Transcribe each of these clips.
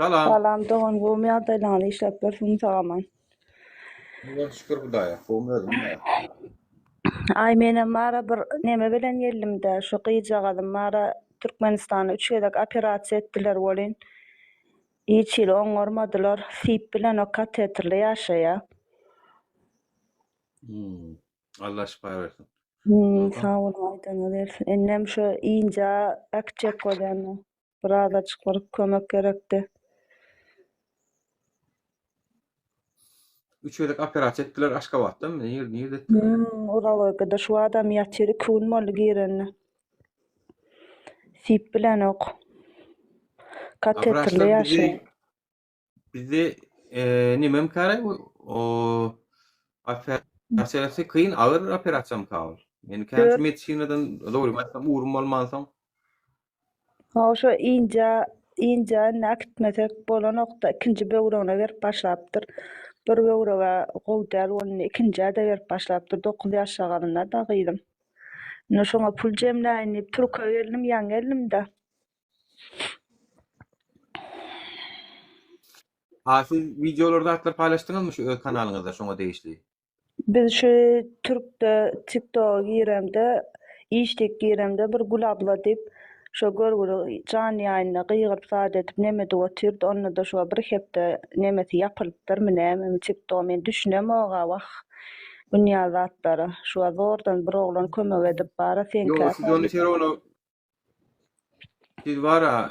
Salam. Salam dogan gowmy ýagdaýlaňyz işläp ýörsüňmi sag-aman. Oňa şükür Hudaýa, gowmy özüň näme? Aý menem bara bir neme bilen geldimdä şu gyzjagazym bara Türkmenistanda üç gezek operasiýa etdiler welin hiç hili oňarmadylar sip bilenok katetrli ýaşaýa. Hmm. Allah şypa bersin. Hmm, sag boluň aýdanyňyz gelsin. Indem şu injä äkitjek bolýan. Birazajyk bir kömek gerekdi. Üç gezek operasiýa etdiler Aşgabatdamy? Nir, nirde etdiler? Hmm, urologiyada şu adam ýatyr, iki gün boldy girenine. Sip bilenok. Katetrli Wraçlar bizi ýaşaýar. Bizde nemem kare o operasiýasy kyn agyr operasiýamyka ol. Men kän şu medisinadan dogrymy aýtsam ugrum bolmansoň. Hawa şo injä injä indi äkitmesek bolanokda ikinji böwregine berip başlapdyr. Bir böwreg-ä gowy däl ol indi ikinjä-de berip başlapdyr dokuz ýaşjagazynda-da gyzym. Indi şoňa pul jemläýin diýip türke geldim ýaňy geldim-de. A siz wideolar zatlar paýlaşdyňyzmy şu öz kanalyňyzda şoňa degişli? Biz şu türkde tiktoga giremde iş diýip giremde bir Gül abla diýip şo görgüli janly ýaýynda gygyryp zat edip neme edip otyrdy ondada şo bir hepde nemesi ýapylypdyrmy nämemi tiktoga men düşünemoga wah bunýa zatlara şuwagt zordan bir oglan kömek edip bara seňkä Ýok siz ony serowno Siz bara,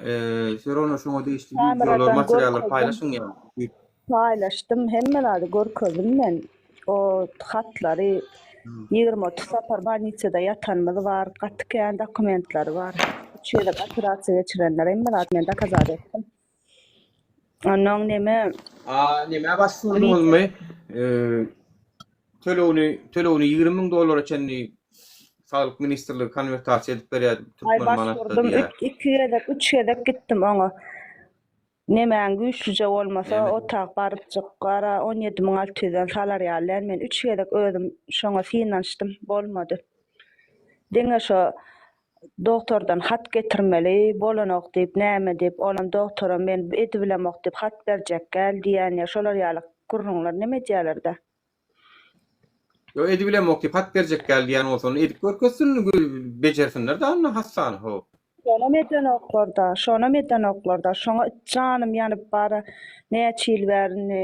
Serona şoňa degişli wideolar, Kameradan materiallar görkezdim. paýlaşyň ýa. Paýlaşdym, hemme zady görkezdim men. O hatlary 20-30 sapar bolnisada ýatanymyz bar, gaty kän dokumentleri bar. Üç gezek operasiýa geçirenler, hemme zady men dokazat etdim. Onnoň neme A nämä başvurduňyzmy? Tölegini tölegini 20 müň dollara çenli Saglyk ministrligi konwertasiýa edip berýär Aý türkmen manatda başvurdum, diýýär. üç, iki gezek, üç gezek gitdim oňa. Nemäň güýçlüje bolmasa Näme? otag barypjyk gara 17 müň 600-den salar ýaly däl. Men üç gezek özüm şoňa synanyşdym, bolmady. Diňe şo Dogtordan hat getirmeli, bolanok diýip, näme diýip, olam dogtoram men edibilemok diýip hat berjekgäl diýýän ýa şolar ýaly gürrüňler neme edýälerdä. Ýok edibilemok diýip hat berjekgäl diýýän bolsa onda edip görkezsin, bejersinler-dä onda hassany ho. Şonam edenoklarda, şonam edenoklarda, şoňa janym ýanyp bara näçe ýyl bäri indi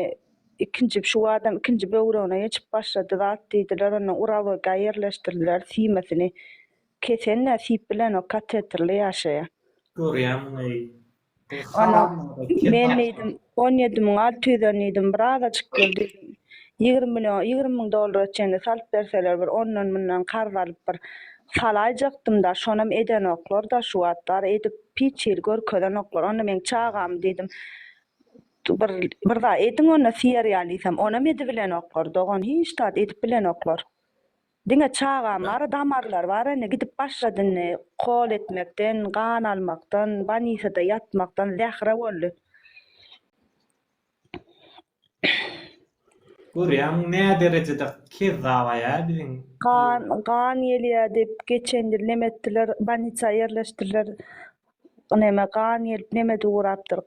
ikinji şu adam ikinji böwregine geçip başlady zat diýdiler, onda urologiýa ýerleşdirdiler simesini Kesen-ä sip bilenok katetrli ýaşaýa. Görýämiň eý. Bu Ana, haramzada men kezzap. diýdim, 17 müň 600-den diýdim, birazajyk gel diýdim. 20 million, 20 müň dollara çenli salyp berseler bir ondan-mundan karz alyp bir salaýjakdym-da, şonam edenoklar-da şu wagt bar, edip hiç hili görkezenoklar. Onda meň çagamy diýdim, bir bir zat ediň onda siýer ýaly diýsem, onam edibilenoklar dogan, hiç zat edip bilenoklar. Diňe çagam bar, damarlary bar indi gidip başlady indi kol etmekden, gan almakdan, bolnisada ýatmakdan zähre boldy. Görýäňmi nä derejede kezzap aýa biziň. Gan gan gelýä diýip geçen ýyl neme etdiler bolnisa ýerleşdirdiler neme gan gelip neme durapdyr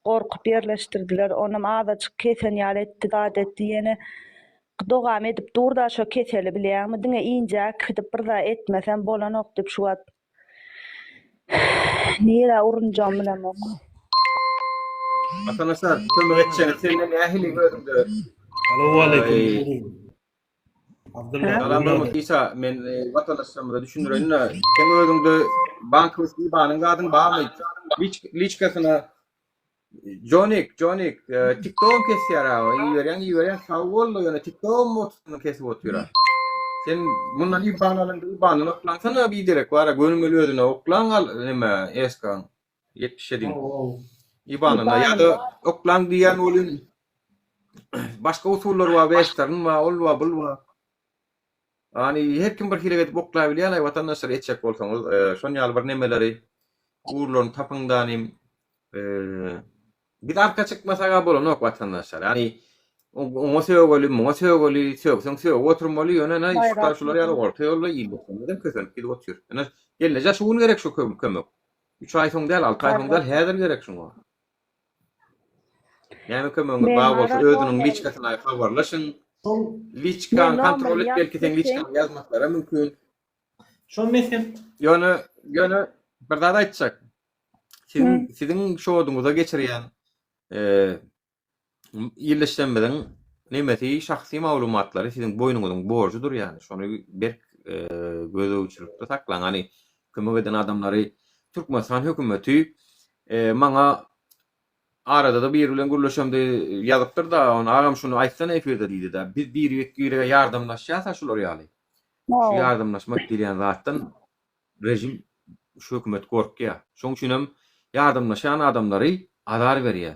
gorkup ýerleşdirdiler onam azajyk kesen ýaly etdi zat etdi ýene Dogam edip dur-da şo keseli bilýäňmi, diňe injä äkidip bir zat etmesem bolanok diýip şu wagt nirä urunjagymy bilemok. Watandaşlar kömek etseňiz sende nähili özüňde Salowmaleýkim. Abdylla. Salam Mahmut Isa men watandaşlarymyza düşündireýin-de seň özüňde bankowy IBAN-yň zadyň barmy liçkasyna Jonik, Jonik, TikTok kesýär aga. Iberýän, iberýän, sag bol, ýöne TikTok motuny kesip otyr. Sen mundan IBAN alyň, IBAN-dan oklansana biderek bara gönümel özüne oklaň al neme eskaň 77-iň. IBAN-yna ýa-da oklaň diýýän bolýan. Başga usullar bar, western bar, ol bar, bul bar. Ýagny her kim bir hile edip oklaýbilýän-aý watandaşlar etjek bolsaňyz, şon ýaly bir nemeleri ugurlaryny tapyň danym. Biz arka çykmasaga bolanok watandaşlar. Ýagny oňa sögeli, muňa sögeli, sögseň sögüp oturmaly, ýöne ene şular şular ýaly orta ýolda ildeşlerimizem kösenip gidip otyr. Ene gelneje şu gün gerek şu kömek. 3 aý soň däl, 6 aý soň däl, häzir gerek şuňa. Näme kömegiňiz Men bar bolsa ara özüniň nomerini liçkasyna habarlaşyň. Şol Men Liçkaňy kontrol nomerini et belki ýazyp seň geçeýin. liçkaňy ýazmaklary mümkin. Şol mesel Ýöne ýöne bir zat aýtjak. Siziň Hı. siziň şoduňyza geçirýän e, ýerleşdirmeziň nemesi şahsy maglumatlary siziň boýnuňyzyň borjudyr ýany. Şony berk e, gözegçilikde saklaň. Hani kömek eden adamlary Türkmenistan hökümeti e, maňa Arada-da biri bilen gürleşemde ýazypdyr-da, ony agam şuny aýtsana efirde diýdi-de. Biz biri-birege ýardamlaşýas-a şular ýaly. Şu ýardamlaşmak diýilýän zatdan režim, şu hökümet gorkýar. Şoň üçinem ýardamlaşýan adamlary azar berýär.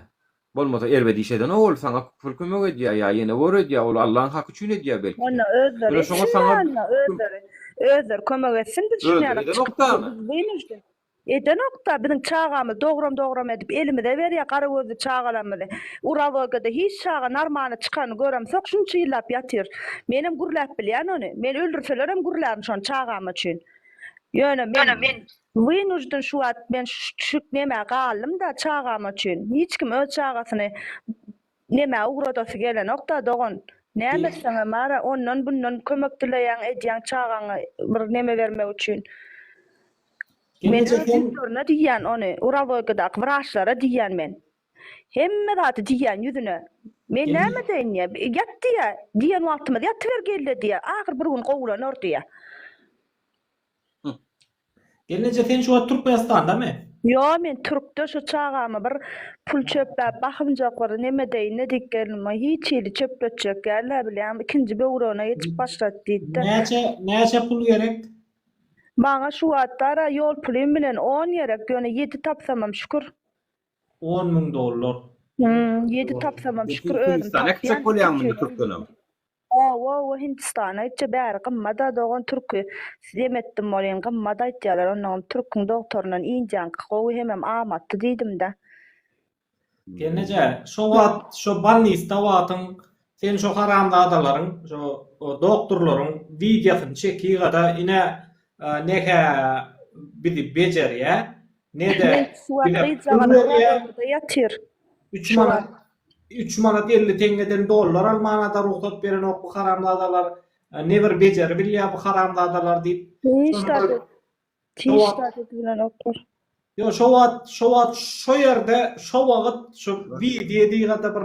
Bolmasa erbet iş edenok ol, saňa pul kömek edýär ýa ýene bor edýär, ol Allaň haky üçin edýär belki-de. Onda özleri Ýöne şoňa etsin-dä saňa onda, özleri. Özleri kömek etsin biz şuny Özleri ýaly çykyp edenok-da. biz wynujden. Edenokda biziň çagamyz dogram dogram edip elimize berýä gara gözli çagalarymyzy. Uralogada hiç çaga narmany çykanyny göremsok şunça ýyllap ýatyr. Menem gürläp bilýän ony. Meni öldürselerem gürlärin şony çagam üçin. Ýöne men wynuždyn şu wagt men şu nemä galdymda çagam üçin. Hiç kim öz çagasyny nemä ugradasy gelenokda dogan. Näme etseňem bara ondan bundan kömek dileýäň edýäň çagaňa bir neme bermek üçin. Men Gelneje öz sen ýüzlerine diýýän ony, urologiýadaky wraçlara diýýän men. Hemme zady diýýän ýüzüne. Men näme edeýin diýýä. Ýat diýýä, diýen wagtymyz ýatyber gelde diýýä. Ahyr bir gün gowulanar diýýä. Gelneje sen şu wagt Türkmenistandamy? Ýo men türkde şu çagama bir pul çöpläp bahymjak bir neme edeýin-de diýip geldim. Hiç hili çöpletjek däl-ä bilýäňmi, ikinji böwregine geçip başlady diýdi-de. Näçe näçe pul gerek? Maňa şu wagt bara ýol pulym bilen on gerek, ýöne ýedi tapsamam şükür. On müň dollar. Hum, ýedi tapsamam şükür özüm Hindistana gitjek tapýan. bolýaňmy indi türkdenem? Hawa, hawa Hindistana gitjek bäri gymmada dogan türki zem etdim welin gymmat aýtýalar onnoňam türküň dogtoryndan indiýaňky gowy hemem amatly diýdimdä. Gelneje, şo wagt şo bolnisda wagtyň sen şo haramzadalaryň, şo doktorlaryň wideosyny çekigada ine ne-hä bizi bejerýä, ne-de bize pul berýä. Ýatyr. Üç manat, üç manat 50 teňňeden dollar almana-da rugsat berenok bu haramzadalar, ne bir bejeri bilýä bu haramzadalar diýip. Hiç zat Hiç zat edilenoklar. Ýok, şo wagt, şo wagt şo ýerde, şo wagt şu wideo diýgede bir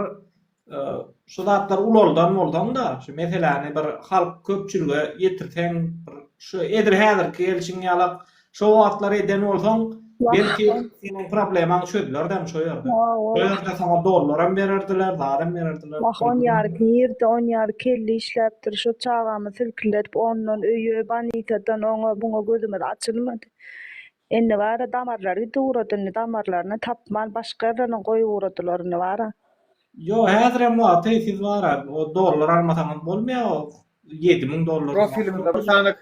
e, şu zatlary ulaldan bolsaň-da, şu meseläni bir halk köpçülige ýetirseň, bir şu edil häzirki gelşiň ýalak şo wagtlar eden bolsaň, belki seniň problemaň çözülerdem şo ýerde. Şo ýerde saňa dollaram bererdiler, zadam bererdiler. Wah, on ýarky nirde, on ýary kelle işläpdir, şo çagamy silkiledip ondan öýe, banisadan oňa, buňa gözümiz açylmady. Indi bara damarlary gidip ugrady, indi damarlaryny tapman başga ýerlerine goýup ugradylar indi bara. Ýo häzirem wagty siz bara o dollar almasaňyz bolmaýa o 7000 dollar. Profiliňizde bir sany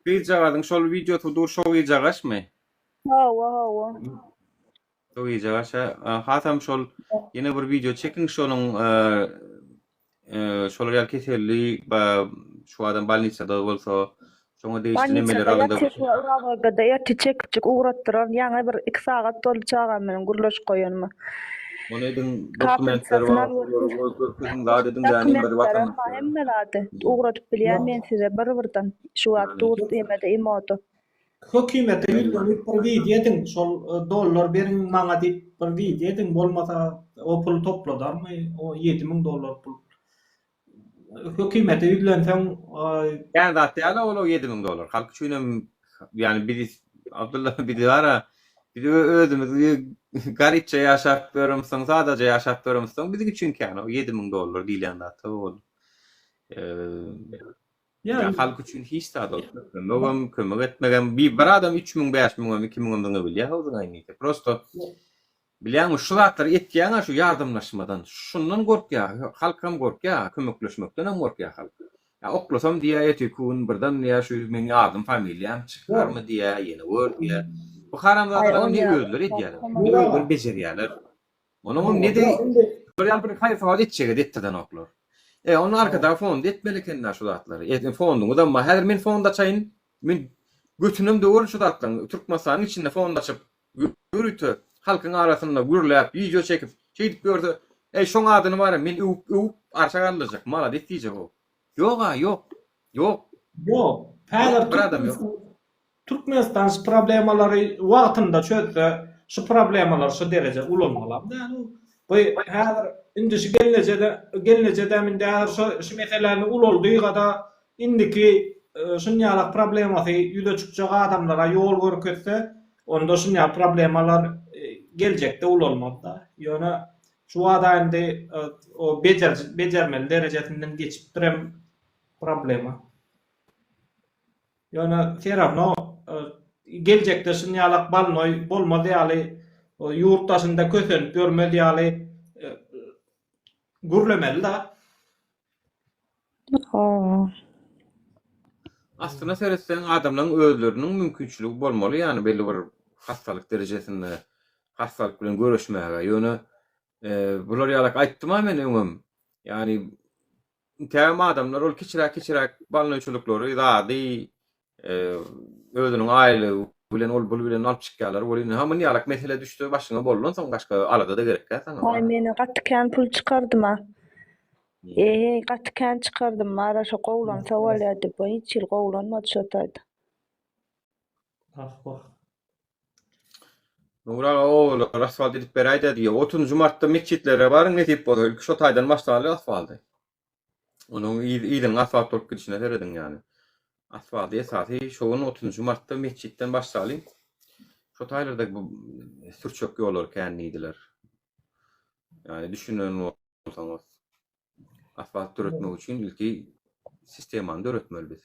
gyzjagazyň şol wideosy dur şo gyzjagaşmy? Hawa hawa. Şo gyzjagaş hasam şol ýene bir wideo çekiň şonuň şolar ýaly keselli şu adam bolnisada bolsa şoňa degişli nemeler alynda. Bolnisada erte çekipjik ugratdyraryn ýaňy bir iki sagat boldy çagam bilen gürleşip goýanyma. Ony ediň dokumentleri bar görkeziň zat ediň ýa bir watandaşlar. Hemme zady ugradyp bilýän men size bir birden şu wagt dur emede imoda. Hökümete ýüzlenip bir wideo ediň şol dollar beriň maňa diýip bir wideo ediň bolmasa o puly topladarmy o 7000 dollar pul hökümete ýüzlenseň Kän zat däl ol o 7000 dollar halk üçinem ýani biz Abdylla biz bara biz özümiz garypça ýaşap ýöremsoň sadaja ýaşap ýöremsoň biziň üçin kän o 7000 dollar diýilýän zat ol. Ýa halk üçin hiç zat ol. Kömegem, kömek etmegem bir bir adam 3000, 5000 hem 2000 hem zyňa bilýär o zyňaýmyka. Prosto bilýäňmi şu zatlary etýäň-ä şu ýardamlaşmadan. Şundan gorkýar, halk hem gorkýar, kömekleşmekden hem gorkýar halk. Ýa oklasam diýýär erteki gün birden diýýär şu meň adym familiýam çykarmy diýýär, ýene gör diýýär. Bu haramzadalaryň ne özleri edýärler, ne özleri bejerýärler. Onuňam ne-de bir ýaly bir haýyr-sogap etjege-de etdirdenoklar. E, onda Arkadag fondy etmeli eken-dä şu zatlary. E, fonduňyzam bar. Häzir men fond açaýyn. Men götünem döwerin şu zatlaryň. Türkmenistanyň içinde fond açyp, ýörite halkyň arasynda gürläp, wideo çekip, şeýdip ýörse, Eý şoň adyny bara men öwüp öwüp arşa galdyrjak. Malades diýjek o. Ýok-a ýok. Ýok. Ýok. Häzir Bir adam ýok. Türkmenistan şu problemalary wagtynda çözse şu problemalar şu dereje ulalmalam däl. Bu häzir indi şu gelnejede gelnejedem indi häzir şu şu meseläni ulaldyga-da indiki şunýalak problemasy ýüze çykjak adamlara ýol görkezse onda şunýa problemalar geljekde ulalmazda. Ýöne şu wada indi o bejer bejermeli derejesinden geçipdirem problema. Ýöne vse ravno geljekde şunýalak balnoý bolmaz ýaly ýurt daşynda kösenip ýörmez ýaly gürlemeli-da. Hawa. Aslyna seretseň adamlaryň özleriniň mümkinçiligi bolmaly ýagny belli bir hassalyk derejesinde hassalyk bilen göreşmäge ýöne bular ýalak aýtdym-a men öňem ýagny Intägem adamlar ol kiçiräk-kiçiräk balnoýçylyklary zady özüniň aýlygy bilen ol bul bilen alyp çykýarlar welin ha muny ýalak mesele düşse başyňa boldan soň başga alada-da gerekkä saňa. Aý menä gaty kän pul çykardyma. Eý gaty kän çykardym bara şo gowlansa bolýa diýip hiç hili gowlanmady şo taýda. Ah wah. Nury aga obalara asfalt edip beräýdä diýýär. Otuzynjy martda metjitlere baryň nesip bolsa ilki şo taýdan başlaly asfaldy. Onuň yzynyň asfalt bolup gidişine serediň ýaly. Asfaldy esasy şo gün otuzynjy martda metjitden başlaly. Şo taýlarda bu sürçek ýollar kän diýdiler. Ýani düşünen bolsaňyz asfalt döretmek üçin ilki sistemany döretmeli biz.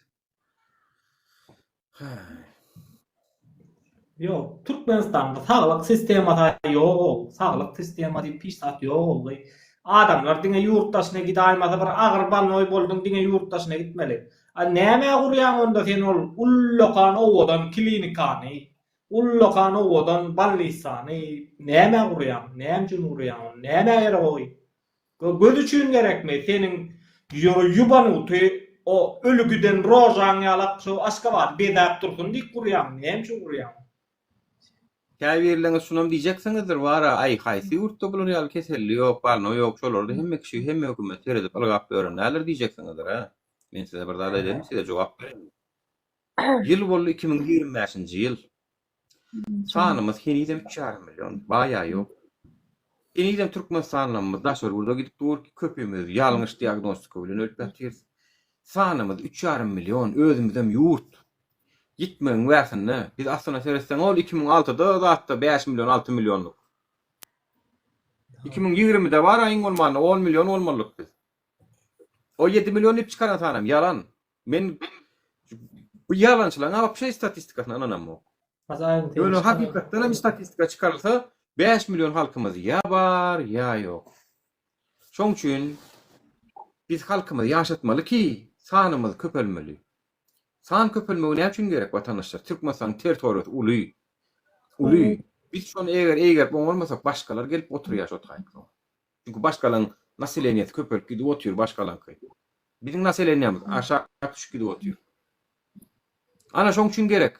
Ýok, Türkmenistanda saglyk sistemasy ýog-ow. Saglyk sistema diýip hiç zat ýog-ow. Adamlar diňe ýurt daşyna gidaýmasa bir agyr bolnoý bolduň diňe ýurt daşyna gitmeli. A nämä gurýaň onda sen ol ullakan owadan klinikany, ullakan owadan bolnisany nämä gurýaň, näme üçin gurýaň ony, nämä gerek o? Göz üçin gerekmi seniň ýubanuty o öli giden rožaň ýalak şu Aşgabady bezäp dursun diýip gurýaňmy näme üçin gurýaň. Käbirleriňiz şunam diýjeksiňizdir wara aý haýsy ýurtda bular ýaly keselli ýok balno ýok şolarda hemme kişi hemme hökümet seredip ylgap ýören däldir diýjeksiňizdir hä men size bir zat aýdaýyn size jogap bereýin ýyl boldy 2025-nji ýyl Sanymyz henizem üç ýarym million. Baýa ýok. Henizem türkmenistanlymyz daşary ýurda gidip dur, köpimiz ýalňyş diagnostika bilen ölüp ýatyrys. Sanymyz üç ýarym million, özümizem ýurt. Ýitmegiň bärsinde. Biz aslyna seretseň ol 2006-da zatda 5 million, 6 milliondyk. 2020-de bar-a iň bolmanda 10 million bolmalydyk biz. O 7 million diýip çykaran sanam ýalan. Men bu ýalançylaryň wapşe statistikasyna ynanamok. Ýöne hakykatdan hem statistika çykarylsa 5 million halkymyz ýa bar, ýa ýok. Şoň üçin biz halkymyzy ýaşatmaly ki, sanymyz köpelmeli. San köpelmegi näme üçin gerek watandaşlar? Türkmenistanyň territoriýasy uly. Uly. Biz şony eger eýgerip oňarmasak başgalar gelip oturýar şo taýda. Çünki başgalaň naseleniýesi köpelip gidip otyr başgalaňky. Biziň naseleniýamyz aşak düşüp gidip otyr. Ana şoň üçin gerek.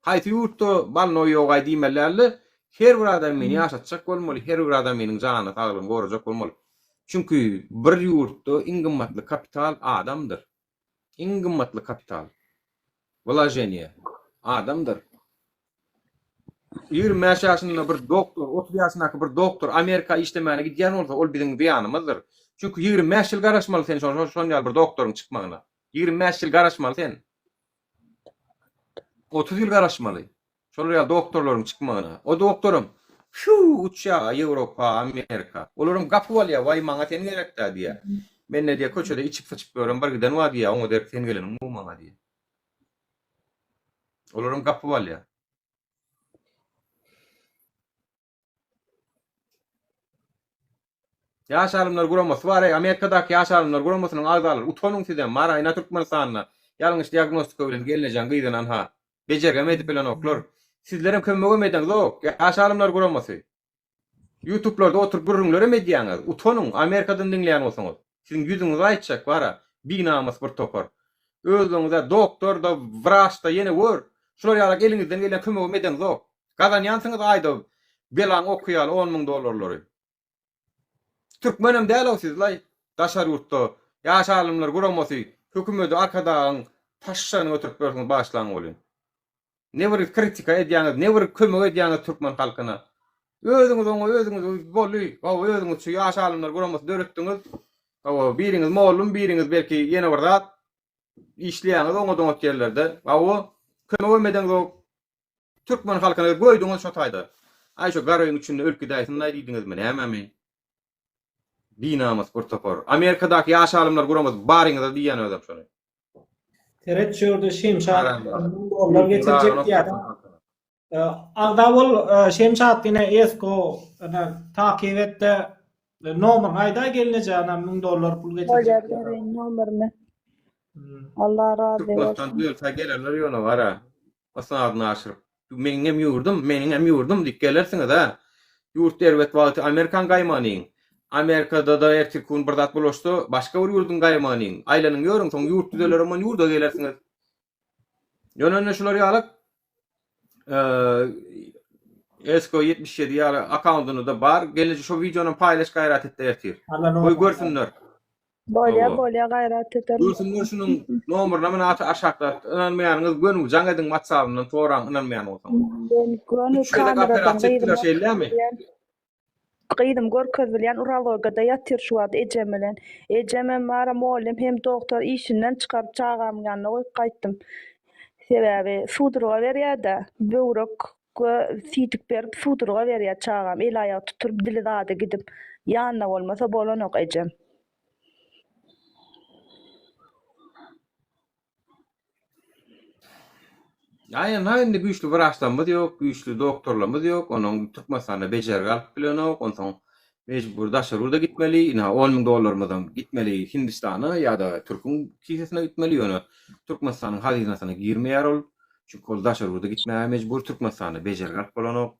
Haýsy ýurtda balnoý ýogaý diýmeli dälde, her bir adam meni ýaşatjak bolmaly, her bir adam meniň janyny saglygyny gorajak bolmaly. Çünki bir ýurtda iň gymmatly kapital adamdyr. Iň gymmatly kapital. Wlaženiýe. Adamdyr. 25 ýaşynda bir doktor, 30 ýaşyndaky bir doktor Amerika işlemäne gidýän bolsa, ol biziň zyýanymyzdyr. Çünki 25 ýyl garaşmaly sen şol şol ýaly bir doktoryň çykmagyna. 25 ýyl garaşmaly sen. 30 ýyl garaşmaly. Şolar ýaly doktorlaryň çykmagyna. O doktoram fiu uçýar Ýewropa, Amerika. Olaram gapyp alýar, waý maňa sen gerek-dä diýýär. Mende diýýär köçede içip-syçyp ýören bir giden bar diýýär, oňa derek sen geleniň gowy maňa diýýär. Olaram gapyp alýar. Ýaş alymlar guramasy bar eý Amerikadaky ýaş alymlar guramasynyň agzalary utanyň sizem bar aýna Türkmenistanda ýalňyş diagnostika bilen gelnejeň gyzyny anha bejergem edip bilenoklar sizlerem kömegem edeňzok ýaş alymlar guramasy Ýutublarda oturyp gürrüňlerem edýäňiz utanyň Amerikadan diňleýän bolsaňyz siziň ýüzüňizi aýtjak bara binamys bir topar özleriňizä doktor-da wraç-da ýene gör şular ýalak eliňizden gelýän kömegem edeňzok Gazanýansyňyz aýda belaň oky ýaly on müň dollarlary. Türkmenem däl-ow siz-laý. Daşary ýurtda Ýaş alymlar guramasy hökümedi Arkadagyň taşşagyny göterip ýörsüňiz bagyşlaň welin. Ne bir kritika edýäňiz, ne bir kömek edýäňiz türkmen halkyna. Özüňiz oňa özüňiz boldy, hawa özüňiz şu Ýaş alymlar guramasy döretdiňiz. Hawa biriňiz mollum, biriňiz belki ýene bir zat işleýäňiz oňat-oňat ýerlerde. Hawa kömegem edeňzok. Türkmen halkyna goýduňyz şo taýda. Aý şo gara öýüň içinde ölüp gidäýsin-laý diýdiňizmi nämemi? Binamys bir topar. Amerikadaky ýaş alymlar guramasy baryňyza diýýän özem şony. Seret şu ýerde Şemşat dollar getirjek diýýär. Agza bol Şemşat ine esko ine takyp etde nomeryňy aýdaý gelneje ana 1000 dollar pul getirjek. Bolýar bereýin nomerymy. Allah razy bolsun. Türkmenistan düzelse gelerler ýöne bara. Ysnadyny aşyryp. Meniňem ýurdum, meniňem ýurdum diýip gelersiňiz-ä. Ýurt erbet wagty Amerikan gaýmagyny iýiň. Amerikada-da ertirki gün bir zat bulaşsa, başga bir ýurduň gaýmagyny iýiň. Aýlanyň ýörüň, soň ýurt düzeler oman ýurda gelersiňiz. Ýöne indi şular ýaly Esko 77 ýaly akkauntyny-da bar. Gelneje şo wideony paýlaş gaýrat et-de ertir. Goý görsünler. Bolýa bolýa gaýrat ederin. Görsünler şunuň nomeryna men aty aşakda ynanmaýanyňyz göni jaň ediň whatsappyndan soraň ynanmaýan bolsaňyz. Men göni Üç gezek kameradan operasiýa gyzyma etdiler şeýlemi? Gyzym görkezbilýän urologada ýatyr şu wagt ejem bilen. Ejemem bara mollym hem dogtor işinden çykaryp çagamyň ýanyna goýup gaýtdym. Sebäbi sudurga berýädä böwrek we siýdik berip sudurga berýä çagam el aýagy tutulyp dili zady gidip ýanynda bolmasa bolanok ejem. Ýa indi güýçli wraçlarymyz ýok, güýçli doktorlarymyz ýok, onuň Türkmenistanda bejergi alyp bilenok, onsoň mejbur daşary ýurda gitmeli, ynha on müň dollarymyzam gitmeli Hindistana ýa-da türküň kisesine gitmeli, ýöne Türkmenistanyň hazynasyna girmeýär ol, çünki ol daşary ýurda gitmäge mejbur, Türkmenistanda bejergi alyp bolanok.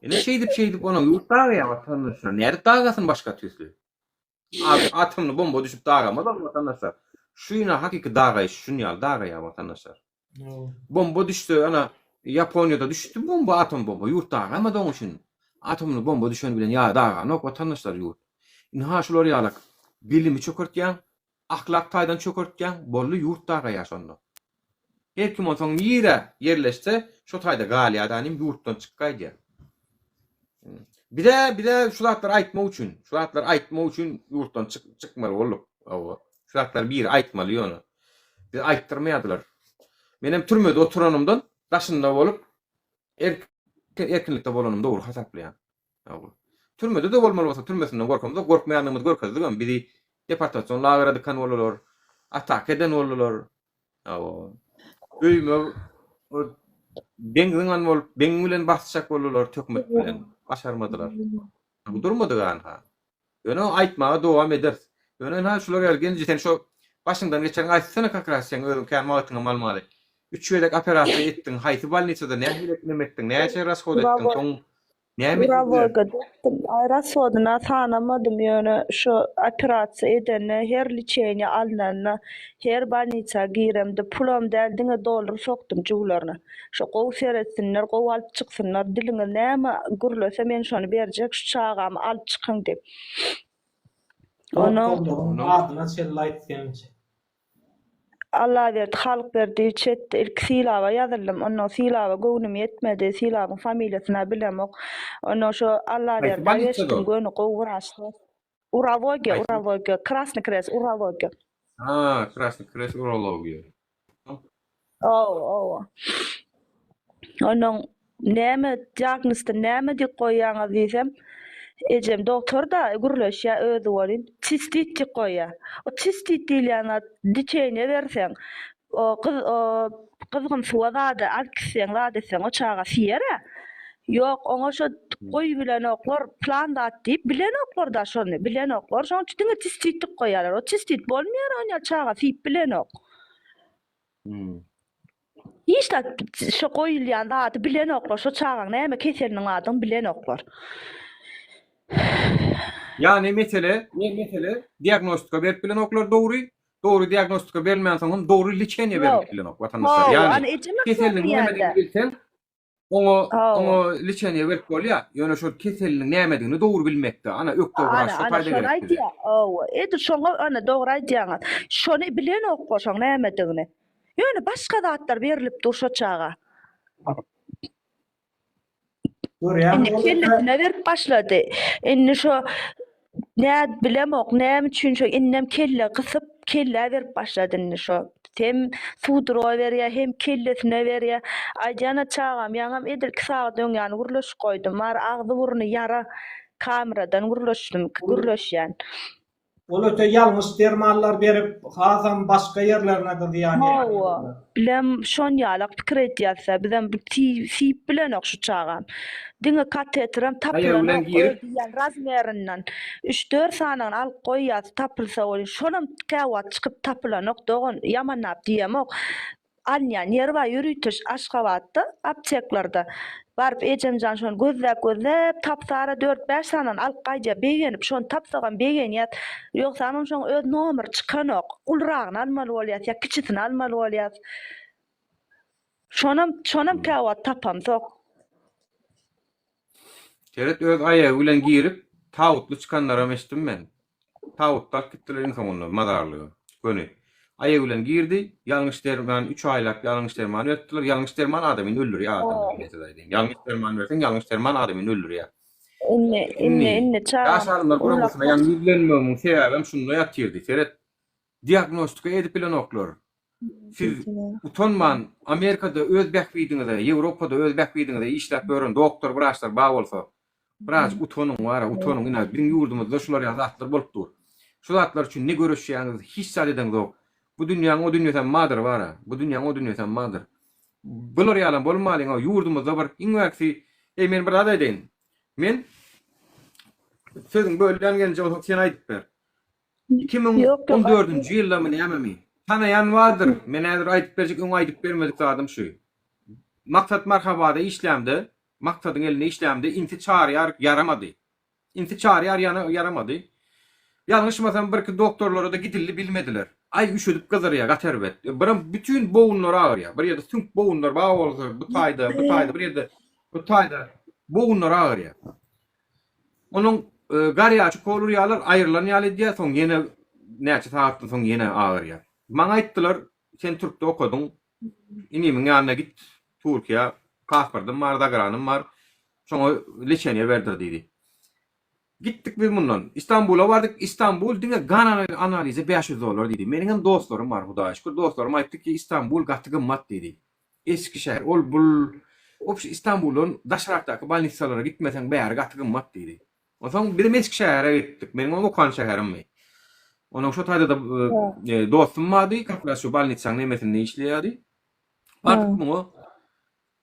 Ine şeýdip-şeýdip onuň ýurt dagaýar watandaşlar, nädip dagasyn başga tüýsli? Atomly bomba düşüp dagamaz ol watandaşlar. Şu ýyna hakyky dagaýyş şun ýaly dagaýar watandaşlar. Bomba düşse ana Ýaponiýada düşdi bomba atom bomba ýurt dagamady oň üçin. Atomly bomba düşeni bilen ýa daganok watandaşlar ýurt. Ynha şular ýalak bilimi çökertýäň, ahlak taýdan çökertýäň boldy ýurt dagaýar şonda. Her kim onsoň nirä ýerleşse şo taýda galýar da inim ýurtdan çyk gaýdýar. Bize bize şu zatlary aýtmak üçin, şu zatlary aýtmak üçin ýurtdan çyk çykmaly bolduk. Hawa. Şu zatlary biri aýtmaly ýöne. Bize aýtdyrmaýardylar. Menem türmede oturanymdan daşynda bolup erk erkinlikde bolanym dogry hasaplaýan. Hawa. Türmede-de bolmaly bolsa türmesinden gorkamzok, gorkmaýandygymyzy görkezdigem bizi deportasion lagere dykan boldular, ataka eden boldular. Hawa. Öýüme deň zyňan bolup, deň bilen basjak boldular töhmet bilen. Başarmadylar. Bu durmadyk anha. Ýöne aýtmaga dowam ederis. Ýöne ynha şular ýaly gelnije sen şo başyňdan geçeniňi aýtsana kak ras seň özüň kän wagtyňam almaly. Üç gezek operasiýa etdiň, haýsy bolnisada nähili neme etdiň, näçe rashod etdiň, soň Näme etdiler? Urologa gitdim. Aý rashodyna sanamadym ýöne şo operasiýa edende her liçeniýa alnanda her bolnisa giremde pulam däl diňe dollar sokdum jübülerine. Şo gowy seretsinler gowy alyp çyksynlar diliňiz näme gürlese men şony berjek şu çagamy alyp çykyň diýip. Onuň Doktorlaryň adyna çenli aýt sençe. Allaberdi Halykberdiýewiç etdi. Ilki Sylaba ýazyldym. Ondan Sylaba göwnüm ýetmedi. Sylabyň familiýasyny-a bilemok. Ondan şo Haýsy Allaberdä bolnisada geçdim ol? göni gowy wraçlar. Urologiýa, Haýsy? urologiýa. Krasnyý Krest, urologiýa. Ha, Krasnyý Krest urologiýa. Owa, owa. Onuň näme diagnozda näme diýip goýýaňyz diýsem, ejem dogtor-da, gürleşýär özi welin, sistit diýip goýýar. O sistit diýilýän zat liçeniýe berseň, o gyz o gyzgyn suwa zada alyp gitseň, zat etseň o çaga siýer-ä. Ýok, oňa şo goýubilenoklar plan zat diýip, bilenoklar-da şony, bilenoklar. Şonuň üçin diňe sistit diýip goýýarlar. O sistit bolmaýar, onýa çaga siýip bilenok. Hiç zat şo goýulýan zady bilenoklar, şo çagaň näme keseliniň adyny bilenoklar. Ýagny mesele, mesele diagnostika berip bilenoklar dogry, dogry diagnostika berilmänsoň hem dogry liçeniýe berilip bilenok watandaşlar. Hawa, Ýagny ana ejem keseliniň diýýärdi. nämedigini bilseň. Oňa Hawa. oňa liçeniýe berip bolýar. Ýöne şol keseliniň nämedigini dogry bilmekde. Ana ökde Ana, wraç şo ana taýda şony gerek bize. aýdýar. Hawa. Edil şoňa ana dogry aýdýaňyz. Şony bilenok şoň nämedigini. Ýöne başga zatlar berlip dur şo çaga. Görýäňmi Indi ol ýerde kellesine berip başlady. Indi şo nä bilemok näme üçin şo indem kelle gysyp kellä berip başlady indi şo. Hem sudurga berýär hem kellesine berýär. Aýdýana çagam ýaňam edil 2 sagat öň ýany gürleşip goýdum. Bar agzy burny ýara kameradan gürleşdim gürleşýän. Ol öte ýalňyş dermanlar berip, hasam başga ýerlerine-de zyýan Hawa, ýetirýärler. bilem şon ýalak pikir edýäs-dä, bizem bu siýip bilenok şu çagam. Diňe kateterem Aýagy bilen tapylanok, girip. öz diýýän razmerinden. Üç-dört sanyny alyp goýýas, tapylsa welin, şonam käwagt çykyp tapylanok dogan, ýamanlap diýemok. Alynýan ýeri bar ýörite Aşgabatda apteklarda. Baryp ejemjan şony gözläp gözläp tapsara dört-bäş sanyny alyp gaýdýar begenip şony tapsagam begenýäs. Ýogsamam şoň öz nomeri çykanok. Ulragyny almaly bolýas ýa kiçisini almaly bolýas. Şonam şonam käwagt tapamzok. Seret öz aýagy bilen girip tabutly çykanlaram eşitdim men. Tabutda alyp gitdiler iň soňunda mazarlyga. Göni. Aýagy bilen girdi, ýalňyş derman üç aýlap ýalňyş derman beripdiler. Ýalňyş derman adamyny öldürýär adamyny men size aýdaýyn. Ýalňyş derman berseň ýalňyş derman adamyny öldürýär. Indi indi Indi indi Ýaş çagam alymlar guramasyna ullakan. ýaňy ýüzlenmegimiň sebäbem şunda ýatyrdy. Seret diagnostika edip bilenoklar. Siz utanman Amerikada öz bähbidiňize, Ýewropada öz bähbidiňize işläp ýören doktor, wraçlar bar bolsa, birazjyk utanyň wara, utanyň ine biziň ýurdumyzda şular ýaly zatlar bolup dur. Şu zatlar üçin ne göreşýäňiz, hiç zat edeňzok. Bu dünýäň o dünýesem bardyr wara, bu dünýäň o dünýesem bardyr. Bular ýalam bolmalyň, ýurdumyzda bir iň bärkisi, eý men bir zat aýdaýyn. Men sözüňi bölýän gelinje onsoň sen aýdyp ber. 2014-nji ýyldamy nämemi? Tanaýan bardyr. Men häzir aýdyp berjek öň aýdyp bermedik zadym şu. Maksat Marhabada işlämde, Maksadyň elinde işlämde insi Çaryýar ýaramady. Insi Çaryýar ýana ýaramady. Ýalňyşmasam birki doktorlara-da gidildi bilmediler. Aý üşedip gyzyrýar gaty erbet. Birem bütin bogunlary agyrýar. Bir ýerde süňk bogunlar bar bolsa bu taýda, bu taýda bir ýerde bu taýda bogunlary agyrýar. Onuň garýaçy kol urýarlar, aýrylan ýaly edýär, soň ýene näçe sagatdan soň ýene agyrýar. Maňa aýtdylar, sen türkde okadyň, inimiň ýanyna git, Türkiýä, pasportym bar, zagranym bar, şoňa leçeniýe berdir diýdi. Gitdik biz mundan. Istanbula bardyk, Istanbul diňe gan analize 500 dollar diýdi. Meniňem dostlarym bar, Hudaýa şükür, dostlarym aýtdy ki, Istanbul gaty gymmat diýdi. Eskişehir, ol bul obşi Istanbuldan daşrakdaky bolnisalara gitmeseň bäri gaty gymmat diýdi. Onsoň bizem Eskişehire gitdik. Meniň oň okan şäherimmi. Onuň şo taýda-da dostum bardy, kak raz şu bolnisaň nemesinde işleýärdi. Bardyk muňa.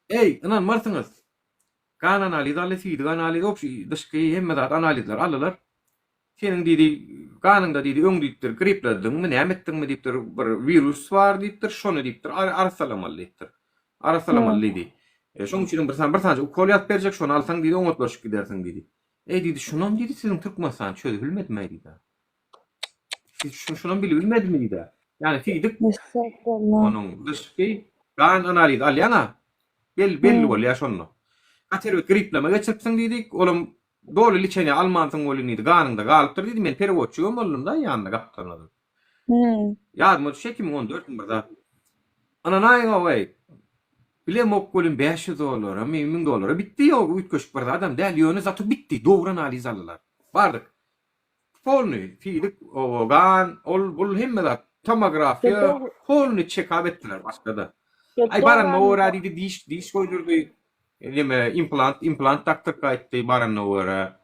Eý, ynanmarsyňyz. Gan analizi aldy, siýdik analizi, obşi dyşky hemme zat analizler aldylar. Seniň diýdi, ganyňda diýdi, öň diýipdir, griplediňmi, näme etdiňmi diýipdir, bir wirus bar diýipdir, şony diýipdir, arassalamaly diýipdir. Arassalamaly diýdi. E, şoň üçinem bir sany bir sanyja ukol ýazyp berjek, şony alsaň diýdi, oňatlaşyp gidersiň diýdi. Eý diýdi, şunam diýdi, siziň Türkmenistan çözüp bilmedimi diýdi. Siz şunu şunam bilip bilmedimi diýdi. Ýani siýdik onuň dyşky gan analizi alýaň-a, belli belli bolýar şonda. Gaty erbet gripleme geçiripsiň diýdi, olam Doly liçeniýa almansyň welin diýdi, ganyňda galypdyr diýdi, men perewodçigem boldum-da ýanynda gapdalynda. Ýadyma düşýär 2014 bir zat. Ynanaýyň-ow-eý, bilemok welin 500 dollara-my, 1000 dollara bitdi, ýok, üýtgeşik bir zadam däl, ýöne zato bitdi, dogry analiz aldylar. Bardyk. Polny, siýdik, gan, ol, bul hemme zat, tomografiýa, polny çekap etdiler başga-da. Aý baranyma görä diýdi, diş, diş goýdurdy. Neme implant implant dakdyryp gaýtdy baranyna görä.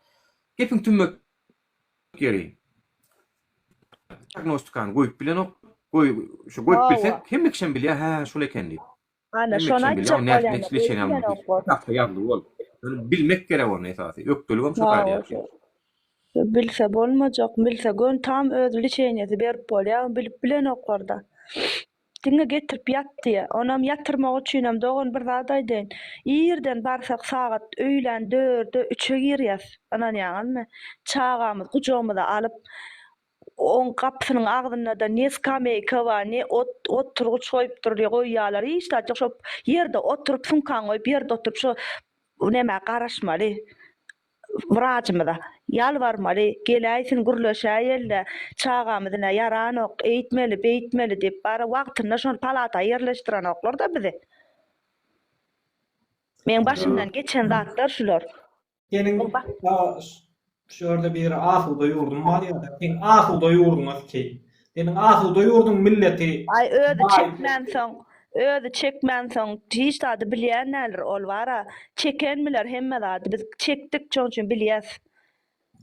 Gepiň tümmek ýeri. Diagnostikany goýup bilenok. Goý şu goýup bilsek hemme kişem bilýär hä şul eken diýip. Ana Hemme şony kişem bilýär aýtjak ony nädip bolýan nädip leçeniýa Kitapda ýazgyly bol. Ýöne bilmek gerek ony esasy. Ökdeligem şu taýda ýatýar. Bilse bolmajak, bilse gön tam öz liçeniýasy berip bolýar, bilip bilenoklarda. Diňe getirip ýat diýýä. Onam ýatyrmak üçinem dogan bir zat aýdaýyn. Irden barsak sagat öýlän dörde, üçe girýäs. Ynanýaňyzmy? Çagamyzy gujagymyza alyp. Oň gapysynyň agzynda-da ne skameýka bar, ne ot, oturgyç goýupdyr, goýýarlar, hiç zat ýok. Şo ýerde oturyp, sumkaňy goýup, ýerde oturyp, şo nämä garaşmaly, wrajymyza. Ýalbarmaly, geläýsin, gürleşäýeli-dä, çagamyz ine ýaranok, eýtmeli, beýtmeli diýip, bara wagtynda şony palata ýerleşdirenoklar-da bizi. Meň başymdan geçen zatlar şular. Seniň şu ýerde bir asuda ýurdum bar ýa-da seň asuda ýurduňa sikeýin. Seniň asuda ýurduň milleti Aý özi çekmänsoň, özi çekmänsoň hiç zady bilýän däldir ol bara. Çeken biler hemme zady. Biz çekdik şoň üçin bilýäs.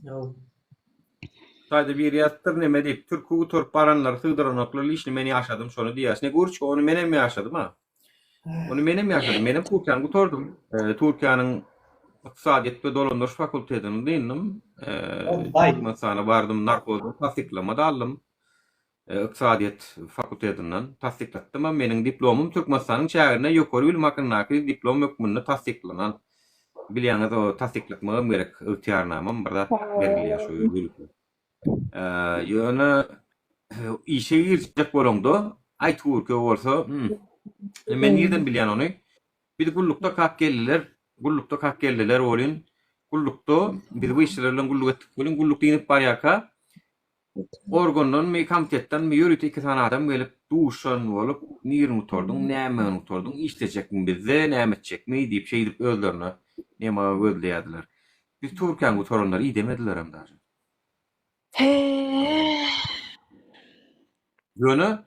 Hytaýda biri ýazypdyr neme diýip, türki gutaryp baranlary sygdyranoklar lişni men ýaşadym şony diýýär. Snegurçka ony menem ýaşadym a. Ony menem ýaşadym. Menem Türkiýäni gutardym. Türkiýäniň ykdysadyýet we dolandyryş fakultetini dyndym. Türkmenistana bardym, narkozdan tassyklama-da aldym. Ykdysadyýet fakultetinden tassyklatdym. Meniň diplomym Türkmenistanyň çäginde ýokary bilim hakyndaky diplom hökmünde tassyklanan. Bilýäňiz, o tassyklatmagam gerek, ygtyýarnamam bir zat berilýär şu ýörite. Ýöne işe girjek bolaňda, aý türkiýe bolsa, men nirden bilýän ony? Biz gullukda kak geldiler, gullukda kak geldiler welin, gullukda biz bu işçiler bilen gulluk etdik welin, gulluk diýnip barýarka, organdanmy, komitetdenmi ýörite iki sany adam gelip, duşan bolup, nirini gutardyň, nämeni gutardyň, işlejekmi bizde, näme etjekmi diýip, şeýdip özlerine neme gözleýärdiler. Biz Türkiýäni gutaranlary idemedilerem daže. Ýöne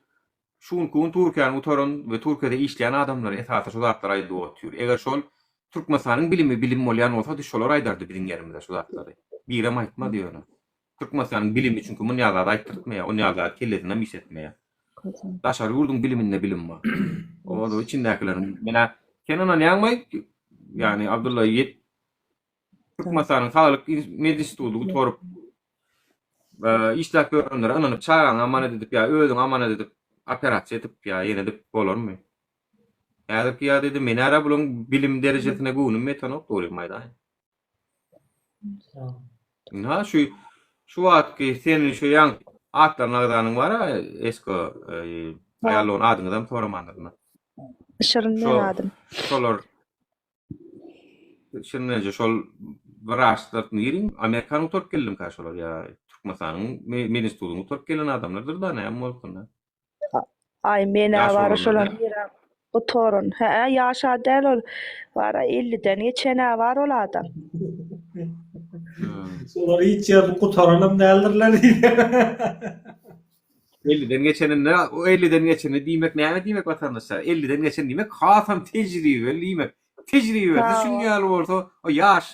şu günki gün Türkiýäni gutaran we Türkiýede işleýän adamlar esasy şu zatlary aýdyp otyr. Eger şol Türkmenistanyň bilimi bilim bolýan bolsady şolar aýdardy biziň ýerimize şu zatlary. Birem aýtmady ýöne. Türkmenistanyň bilimi çünki munýa zady aýtdyrtmaýar, onýa zady kellesinem işletmeýär. Daşary ýurduň biliminde bilim bar. O içindäkileriň menä sen ynanýaňmy? Ýagny Abdylla Türkmenistanyň Saglyk medinstituty gutaryp, işläp ýörenlere ynanyp, çagaňy amanat edip ýa özüňi amanat edip, operasiýa edip ýa ýene edip bolarmy? Häzirki ýagdaýda men-ä bularyň bilim derejesine göwnüm ýetenok, dogrymy aýdaýyn. Ynha şu şu wagtky seniň şu ýaň atlaryny agzanyň bar-a, Esko, aýal oglan adyňyzam soramandyryn. Şirin meň adym. Şolar Şirin eje şol wraçlar niriň Amerikany gutaryp geldimkä şolar ýa Türkmenistanyň medinstitutyny gutaryp gelen adamlardyr da näme bolsun da. Aý menä Ýaş bara oglanlar şolar däl. nirä gutaran. Hä ýaşa däl ol. Bara elliden geçenä bar ol adam. Şolar hiç ýerini gutaranam däldirler diýip. Elliden geçeninde, o elliden geçeni diýmek näme diýmek watandaşlar? Elliden geçen diýmek hasam tejribeli diýmek. Tejribesi şuň ýaly bolsa, o ýaş,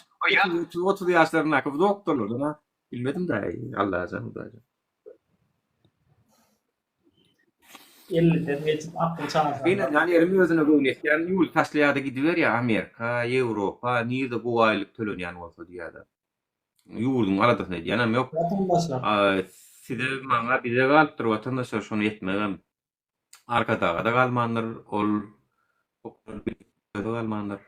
30 ýaşlaryndaky bu doktorlardan ha bilmedim daýy, Allajan, Hudaýjan. Elliden geçip akyl çaşanlar. Gynanýan ýerim özüne göwni ýetýän ýurdy taşlaýar-da gidiberýär Amerika, Ýewropa, nirde gowy aýlyk tölenýän bolsa diýýär-de. Ýurduň aladasyny edýänem ýok. Watandaşlar. Size, maňa, bize galypdyr watandaşlar şony etmegem. Arkadaga-da galmandyr, ol özi galmandyr.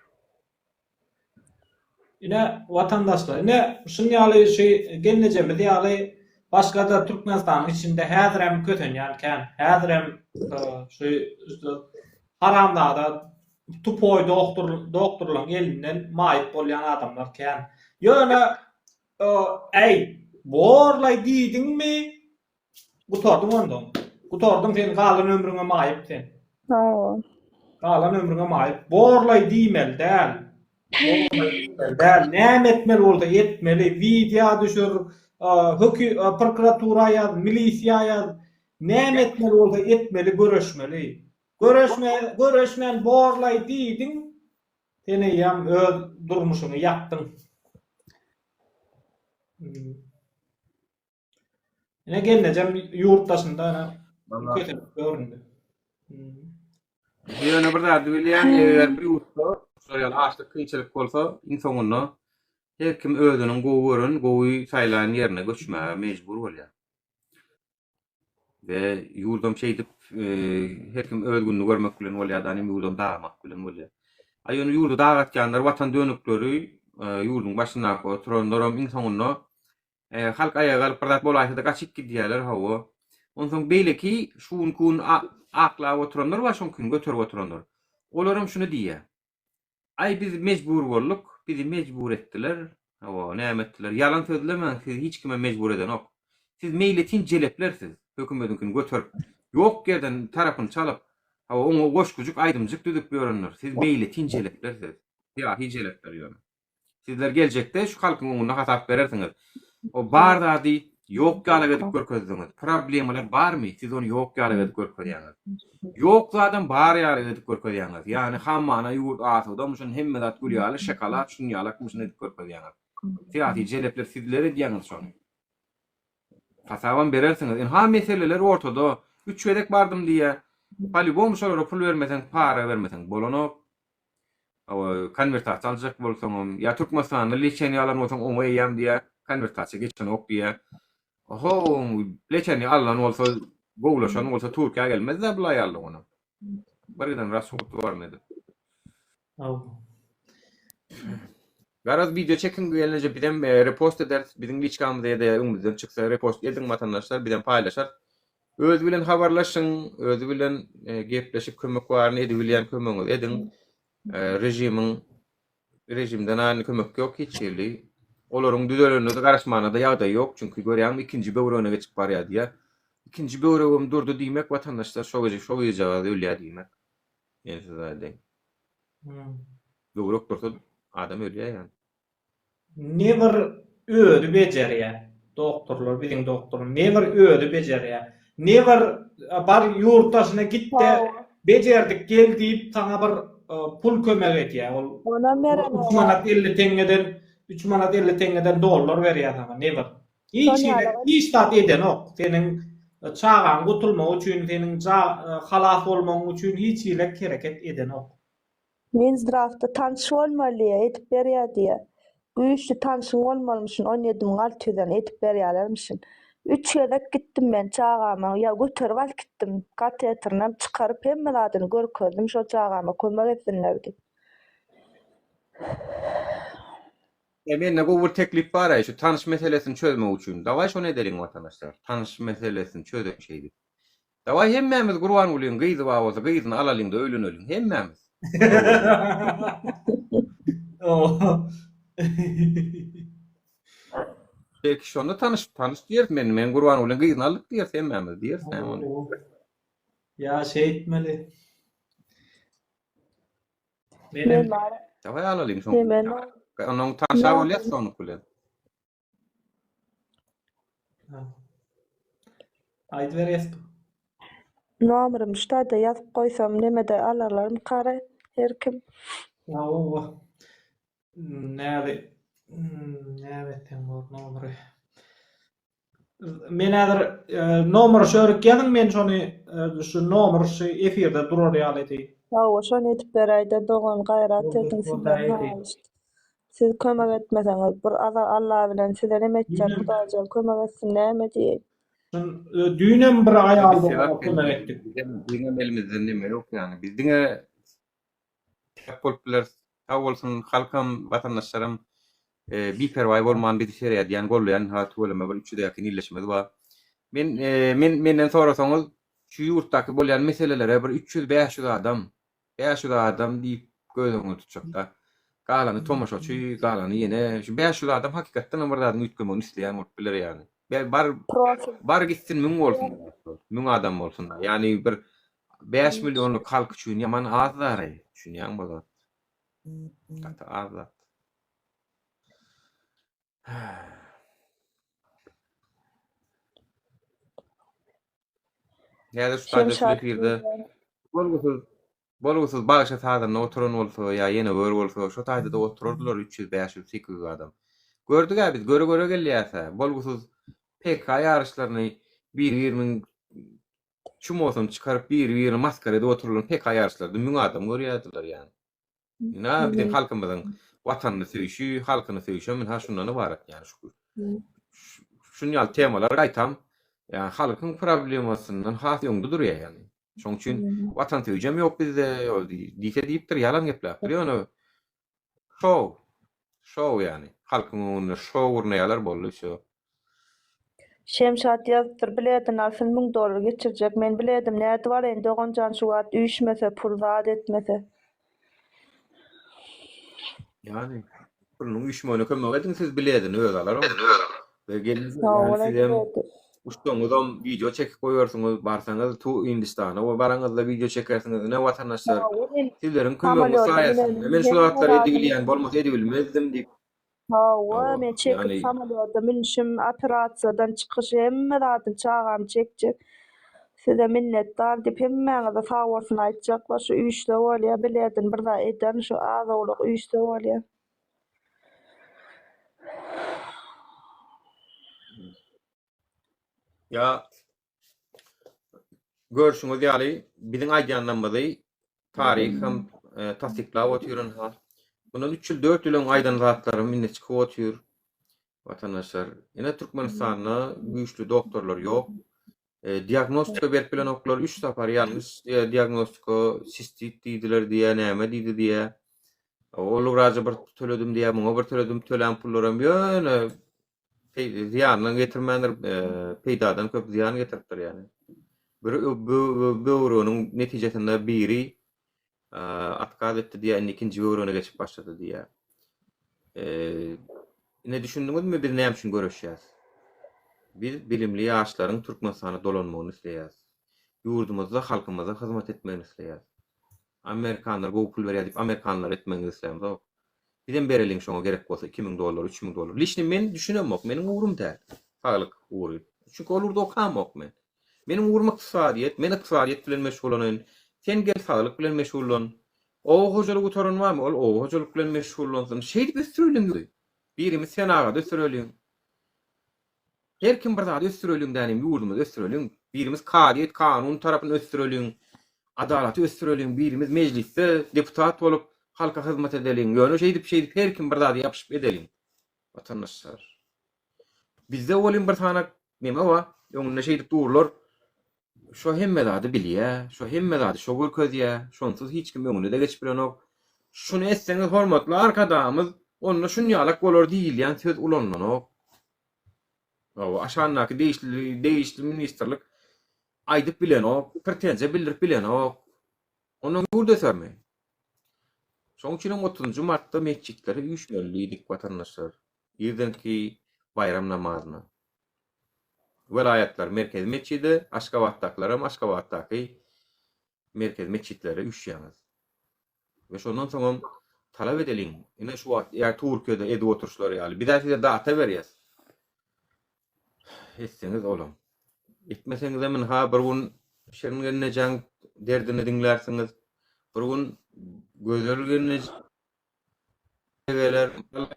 Ine, watandaşlar, ine, şuň ýaly şu gelnejemiz ýaly başga-da Türkmenistanyň içinde häzirem kösenýän kän. Häzirem şu haramzada tupoý doktor doktorlaryň elinden maýyp bolýan adamlar kän. Ýöne äý borlaý diýdiňmi gutardyň ondan. Gutardyň sen galan ömrüňe maýyp sen. Hawa. Galan ömrüňe maýyp. Borlaý diýmeli däl. Borlaý diýmeli däl. Näme etmeli bolsa etmeli. Wideo düşür, hökü prokuratura ýaz, milisiýa ýaz. Näme etmeli bolsa etmeli, göreşmeli. Göreşme, göreşmän borlaý diýdiň, sen eýýäm öz durmuşyňy ýakdyň. Ine gelnejem ýurt daşynda ine kösenip göründi. Ýöne bir zady bilýän, eger bir ýurtda şular ýaly açlyk kynçylyk bolsa, iň soňunda her kim özüniň gowy gören, gowy saýlan ýerine göçmäge mejbur bolýar. We ýurdam şeýdip her kim öz gününi görmek bilen bolýar, da ýurdam dagamak bilen bolýar. A ýöne ýurdy dagatýanlar, watan dönükleri, ýurduň başyndaky oturanlaram iň soňunda. Halk aýaga galyp bir zat bolaýsa-da gaçyp gidýärler hawa. Onsoň beýleki şu günki gün aklap oturanlar bar şoňkyny göterip oturanlar. Olaram şuny diýýär. Aý biz mejbur bolduk, bizi mejbur etdiler. Hawa, näme etdiler? Ýalan sözlemäň, sizi hiç kimem mejbur edenok. Siz meýletin jelepler siz, hökümediňkini göterip, ýok ýerden tarapyny çalyp, hawa oňa goşgujyk, aýdymjyk düzüp ýörenler. Siz meýletin jelepler siz. Syýasy jelepler ýöne. Sizler geljekde şu halkyň öňünde hasap berersiňiz. O bar zady ýok ýalak edip görkezdiňiz. Problemalar barmy? Siz ony ýok ýalak edip görkezýäňiz. Ýok zadam bar ýalak edip görkezýäňiz. Ýagny hamana ýurt asudamyşyn, hemme zat gül ýaly, şokolad şun ýalakmyşyn edip görkezýäňiz. Syýasy jelepler sizler edýäňiz şony. Hasabam berersiňiz. Ynha meseleler ortada. Üç gezek bardym diýýä. Polibom şolara pul bermeseň, para bermeseň bolanok. Hawa, konwertasiýa aljak bolsaňam, ýa Türkmenistanda leçeniýe alan bolsaň, oňa eýýäm diýýär, konwertasiýa geçenok diýýär. Ho, leçeniýe alnan bolsa, gowulaşan bolsa Türkiýä gelmez-dä bul aýallyk onuň. Bir giden rashod baryny edip. Hawa. Garaz wideo çekiň gelneje bizem repost ederis, biziň liçkamyza ýa-da öňümizden çyksa repost ediň watandaşlar bizem paýlaşarys. Özi bilen habarlaşyň, özi bilen gepleşip kömek baryny edibilýän kömegiňizi ediň. Režimiň režimden aýry kömek ýok hiç hili. Olaryň düzelenine-de garaşmana-da ýagdaý ýok, çünki görýäňmi ikinji böwregine geçip barýar diýýär. Ikinji böwregem durdy diýmek watandaşlar şo gije şo gyzjagaz ölýär diýmek. Men size aýdaýyn. Böwrek dursa adam ölýär ýaly. Ne bir özi bejerýär doktorlar biziň doktorlar ne bir özi bejerýär ne bir bar ýurt daşyna gitde bejerdik gel diýip saňa bir pul kömek edýär ol Onam berenok. 3 manat 50 teňňeden 3 manat 50 teňňeden dollar berýär saňa ne bir hiç hili hiç zat edenok seniň çagaň gutulmagy üçin seniň halas bolmagyň üçin hiç hili hereket edenok. Minzdrawda tanyş bolmaly diýýä, edip berýä diýýä. Güýçli tanşyň bolmalymyşyn, 17 600-den edip berýälermişin. Üç gezek gitdim men çagama, ýa göterip alyp gitdim, katetrinem çykaryp hemme zadyny görkezdim şol çagama kömek etsinler diýip. E mende gowy bir teklip bar-aý şu tanyş meselesini çözmek üçin. Dawaý şony edeliň watandaşlar. Tanyş meselesini çözeýin şeýdip. Dawaý hemmämiz Gurbangulyň gyzy bar bolsa gyzyny alalyňda öýleneliň hemmämiz. Belki şonda tanyş tanyş diýeris men men Gurbangulyň gyzyny aldyk diýeris hemmämiz diýeris näme ony. Ýa şeýtmeli. Menem Dawaý alalyň şoň. Onuň tanşa bolýas şonuň bilen. Aýdyber Eski. Nomerymy şu taýda ýazyp goýsam nemede alarlarmykara her kim. Hawa. Näbi näme etseň bor nomery. Men häzir nomer şörik ýazyň men şony şu nomer şu efirde durar ýaly edeýin. Hawa şony edip beräýdä dogan gaýrat ediň sizden haýyşt. Siz kömek etmeseňiz bir aza Alla bilen size neme etjek Hudaýjan kömek etsin näme diýeýin. Düýnem bir aýal dogana kömek etdik. Biziňem elimizden neme ýok ýany biz diňe Sebäp bolup bileris. Sag bolsun halkam, watandaşlaram biperwaý bolman bizi seredýän, gollaýan ha tüweleme bir 300-e ýakyn ildeşimiz bar. Men men menden sorasaňyz şu ýurtdaky bolýan meselelere bir 300-500 adam, 500 adam diýip göz öňünde tutjakda. Galany tomaşaçy, galany ýene şu 500 adam hakykatdanam bir zadyň üýtgemegini isleýän bolup biler ýaly. Bar bar gitsin 1000 bolsun. 1000 adam bolsun. Ýagny bir 5 millionlyk halk üçin ýaman az zary, düşünýäňmi bu zat? Gaty az zat. Häzir şu taýda şu efirde bolgusyz bolgusyz bagşy sazanda oturan bolsa ýa ýene ör bolsa şo taýda-da oturardylar 300, 500, 800 adam. Gördük-ä biz göre-göre gelýäs-ä. Bolgusyz PK ýaryşlaryny bir-biriniň Çumosyny çykaryp biri-birini masgara edip oturylan PK ýaryşlarda müň adam görýärdiler ýany. Ynha biziň halkymyzyň watanyny söýşi, halkyny söýşem ynha şundan ybarat ýany şu şun ýaly temalar gaýtam ýa halkyň problemasyndan has öňde durýar ýany. Şoň üçin watan söýüjem ýok bizde diýse diýipdir ýalan gepläpdir ýöne şou şou ýany halkyň öňünde şou gurnaýarlar boldy şo. Şemşat ýazypdyr biledini alsyn 1000 dollar geçirjek men biledim nädip alaýyn doganjan şu wagt üýşmese pul zat etmese. Ýani pulunyň üýşmegine kömek ediň siz biledini özi alar ol. We gelin ýani sizem uçsaňyzam wideo çekip goýarsyňyz barsaňyz tu Hindistana we baraňyzda wideo çekersiňiz ine watandaşlar sizleriň kömegiňiz saýasynda men şu zatlary edibilýän bolmasa edibilmezdim diýip. Hawa men çekip samolýoda münüşim operasiýadan çykyş hemme zadyny çagam çekjek size minnetdar diýip hemmäňize sag bolsun aýtjaklar şu üýşse bolýa biledini bir zat ederin şu az owlak üýşse bolýa. Ýa görşüňiz ýaly biziň aýdýanlarymyzy taryh hem e, tassyklap otyr ynha. Mundan 3 ýyl, 4 ýyl öň aýdan zatlarym indi çykyp otyr. Watandaşlar, ine Türkmenistanda güýçli doktorlar ýok. E, diagnostika berip bilenoklar, 3 sapar ýalňyş e, diagnostika sistit diýdiler diýä, näme diýdi diýä. Ol wraja bir töledim diýä, muňa bir töledim, tölän pullaram ýöne zyýandan getirmändir, peýdadan köp zyýan getiripdir ýagny. Bir böwreginiň netijesinde biri otkaz etdi diýýär, indi ikinji böwregine geçip başlady diýýär. Ine düşündiňizmi biz näme üçin göreşýäs? Biz bilimli ýaşlaryň Türkmenistana dolanmagyny isleýäs. Ýurdumyzda halkymyza hyzmat etmegini isleýäs. Amerikanlar gowy pul berýär diýip amerikanlara etmegiňizi islämzok. Bizem bereliň şoňa gerek bolsa 2000 dollar, 3000 dollar. Liçni men düşünemok, meniň ugrum däl. Saglyk ugry. Çünki ol ugurda okamok men. Meniň ugrum ykdysadyýet, men ykdysadyýet bilen meşgullanaýyn. Sen gel saglyk bilen meşgullan. Oba hojalyk gutaran barmy? Ol oba hojalyk bilen meşgullansyn. Şeýdip ösdüreliň ýurdy. Birimiz senagada ösdüreliň. Her kim bir zady ösdüreliň dänim ýurdumyzy ösdüreliň. Birimiz kazyýet kanun tarapyny ösdüreliň. Adalaty ösdüreliň. Birimiz mejlisde deputat bolup halka hyzmat edeliň. Ýöne şeýdip şeýdip her kim bir zady ýapyşyp edeliň. Watandaşlar. Bizde welin bir sany neme bar. Öňünde şeýdip durlar. Şo hemme zady bilýä, şo hemme zady şo görkezýä, şonsuz hiç kim öňüne-de geçip bilenok. Şuny etseňiz hormatly Arkadagymyz onda şunýalak bolar diýilýän söz ulanylanok. Hawa, aşandaky degişli degişli ministrlik aýdyp bilenok, pretenziýa bildirip bilenok. Ondan ýurt ösermi? Şonuň üçin hem otuzynjy martda metjitlere üýşmeli diýdik watandaşlar. Irdenki baýram namazyna. Welaýatlar merkezi metjide, Aşgabatdakylaram Aşgabatdaky merkezi metjitlere üýşýäňiz. We şondan soňam talap edeliň. Ine şu wagt ýa Türkiýede edip oturyşlary ýaly. Biz-ä size data berýäs. Etseňiz olam. Etmeseňizem ynha bir gün Şirin gelnejeň derdini diňlärsiňiz. Bir gün Gözel gelneje geler,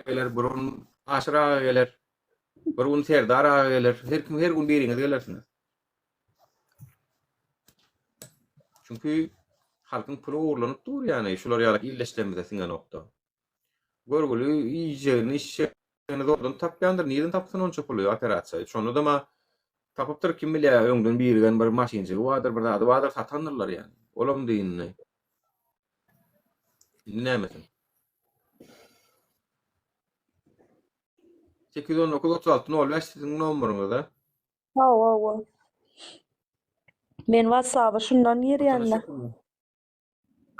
geler, bir gün Aşyr aga geler. Bir gün Serdar aga geler. Her kim her gün biriňiz gelersiňiz. Çünki halkyň puly ogurlanyp dur ýany şular ýaly illeşlerimize siňenokda. Görgüli iýjegini içjegini zordan tapýandyr. Nirden tapsyn onça puly operasiýa. Şonda-da ma tapypdyr kim bilýär öňden birigen bir maşynjygy bardyr bir zady bardyr satandyrlar ýany. Olam dyndy. Indi nämesin? 819 36 05 siziň nomeryňyz-a? Hawa, hawa. Men WhatsApp-a şundan girýän-de.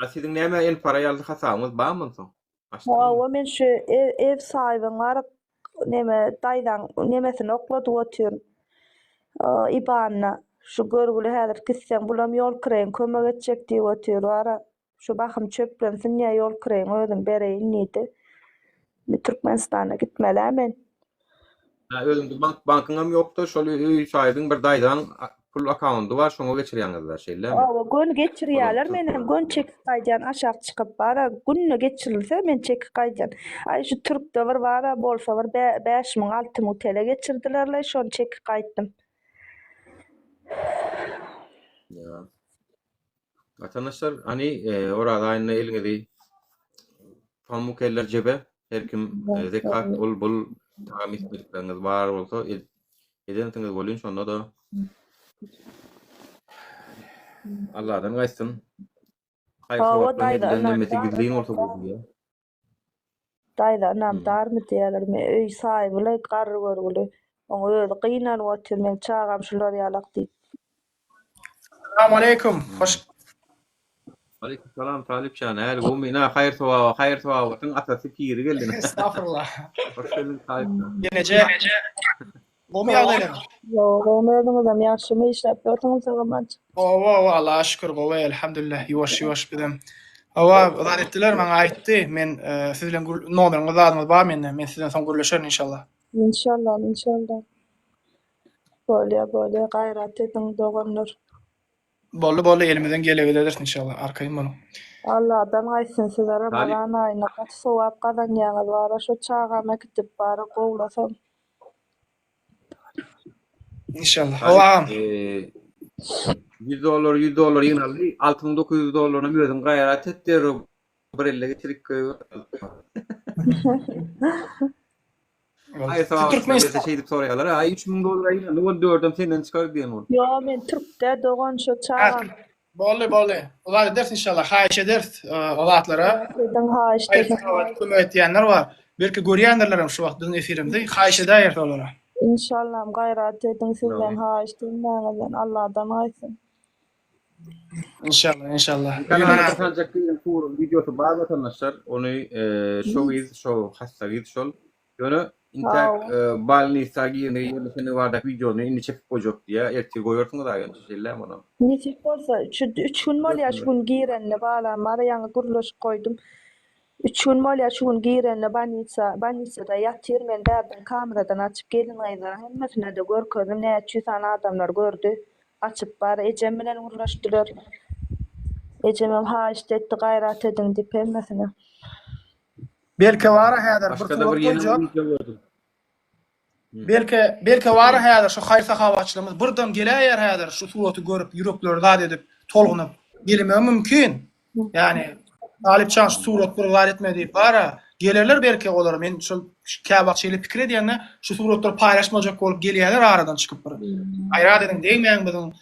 A siziň näme Elpara ýaly hasabyňyz barmy onsoň? Açdyňyzmy? Hawa, men şu ev, ev sahibiň bar, neme, daýzaň nemesini okladyp otyryn. IBAN-yna. Şu görgüli häzir gitseň, bulam ýol kireýiň kömek etjek diýip otyr bar-a. Şu bahym çöplensin ýa ýol kireýiň özüm bereýin diýdi. Indi Türkmenistana gitmel-ä men. Hä özüňde bank bankyňam ýokda şol öý saýybyň bir daýzaň pul akaundy bar şoňa geçirýäňizda şeýlemi? Hawa göni geçirýäler menem göni çekip gaýdýan aşak çykyp bara günde geçirilse men çekip gaýdýan. Aý şu türkde bir bara bolsa bir 5000 6000 tele geçirdilerle şony çekip gaýtdym. Ýa. Watandaşlar, hany Oraz aýynda eliňizi pamuk eller jebe, her kim zekat ol bul tagam etmedikleriňiz bar bolsa edensiňiz bolyn şonda-da Allahdan gaýtsyn. Haýyr-sogaplaryň edilen hemmesi gizlin bolsa gowy diýýär. Daýza ynamdarmy diýýärler. Men öý saýyby-laý garry görgüli. Oň özi gynanyp otyr meň çagam şular ýalak diýip. Salam aleýkum. Hoş Aleýkum salam Talyp jan. Häli gowmy? Ina haýyr sogaba, haýyr sogabatyň atasy piri geldi. Estagfurullah. Hoş geldiň Talyp jan. Gelneje. Gowmy ýagdaýlaryň? Ýok, gowmy özüňizem ýagşymy işläp ýörsüňiz sag-amanjyk. Gowy gowy Allaha şükür gowy elhamdülillah ýuwaş ýuwaş bizem. Hawa zat etdiler maňa aýtdy men siz bilen nomeriňiz zadyňyz bar mende men sizden soň gürleşerin inşallah. Inşallah inşallah. Bolýa bolýa gaýrat ediň doganlar. Boldy boldy elimizden gelegi ederis inşallah arkaýyn boluň. Alladan gaýtsyn size Ramazan aýynda gaty sogap gazanýaňyz bara şo çagam äkidip bara gowlasam. Inşallah. Hawa agam. 100 dollar 100 dollar ýygnaldy. 6900 dollarynam özüň gaýrat et derrew bir elle geçirip goýber. Aý sag ol şeýdip soraýarlar. Aý 3000 dollar ýygnaldy, ol dördem senden çykar diýen bolup. Ýo men türkde dogan şo çagam. Boldy boldy. O zat ederis inşallah. Haýyş ederis o zatlara. Ediň haýyşt ediň. Kömek etýänler bar. Belki görýändirlerem şu wagt biziň efirimizi. Haýyş edäýeris olara. Inşallam gaýrat ediň sizden haýyşt hemmäňizden Alladan gaýtsyn. Inşallah inşallah. Kanalda Sanjak gyzyň surat wideosy bar watandaşlar. Ony şo gyz şo hassa gyz şol. Ýöne intäk balnisa girmegi ýerleşendigi baradaky wideony indi çekip goýjak diýýär. Ertir goýarsyňyz a ýöne şeýle muny. Nesip bolsa şu üç gün bolýar şu gün girenine balam bar ýaňy gürleşip goýdum. Üç gün bolýar şu gün girenine bolnisa bolnisada ýatyr men bärden kameradan açyp gelin gyzlaryň hemmesinede görkezdim näçe ýüz sany adamlar gördi. Açyp bar ejem bilen gürleşdiler. Ejemem haýyşt etdi gaýrat ediň diýip hemmesine. Belki bara häzir bir Başga-da surat bir ýene goýjak. wideo gördüm. Belki belki bara häzir şu haýyr sahabatçylygymyz birdem geläýer häzir şu suraty görüp ýürekleri zat edip tolgunyp gelemegi mümkin. Ýani Talypjan şu surat bir zat etme diýip bara gelerler belki olara men şol käwagt şeýle pikir edýände şu suratlary paýlaşmajak bolup gelýärler aradan çykyp bir. Gaýrat ediň degmäň biziň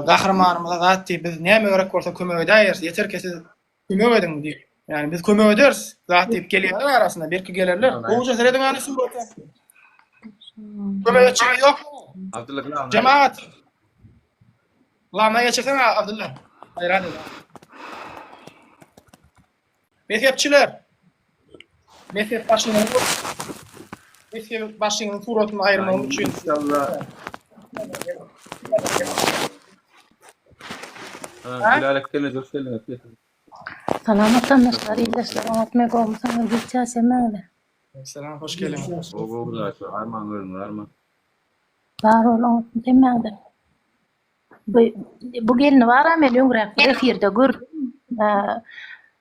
gahrymanymyza zat diýip biz näme gerek bolsa kömek edäýeris ýeter ki siz Kömek ediň diýip. Ýani biz kömek ederis. Zat diýip gelýärler arasynda, belki gelerler. Gowuja serediň hany surata. Kömek etjegi ýok. Abdylla glawna. Jemaat. Glawna geçirsen Abdylla. Haýran eder. Mezhepçiler. Mezhep başynyň Mezhep başynyň suratyny aýyrmak üçin. İnşallah. Ha, Gülalek gelin, hoş geldiňiz. Salam watandaşlar, ildeşler, oňat gowmysyňyz, giç ýaşamaňyz. Salam, hoş geldiňiz. Gowy, gowy Gülalek, arman özüňiz arman. Bar bol, oňat hemmäňize. Bu bu gelni bar-a men öňräk bir efirde gördüm.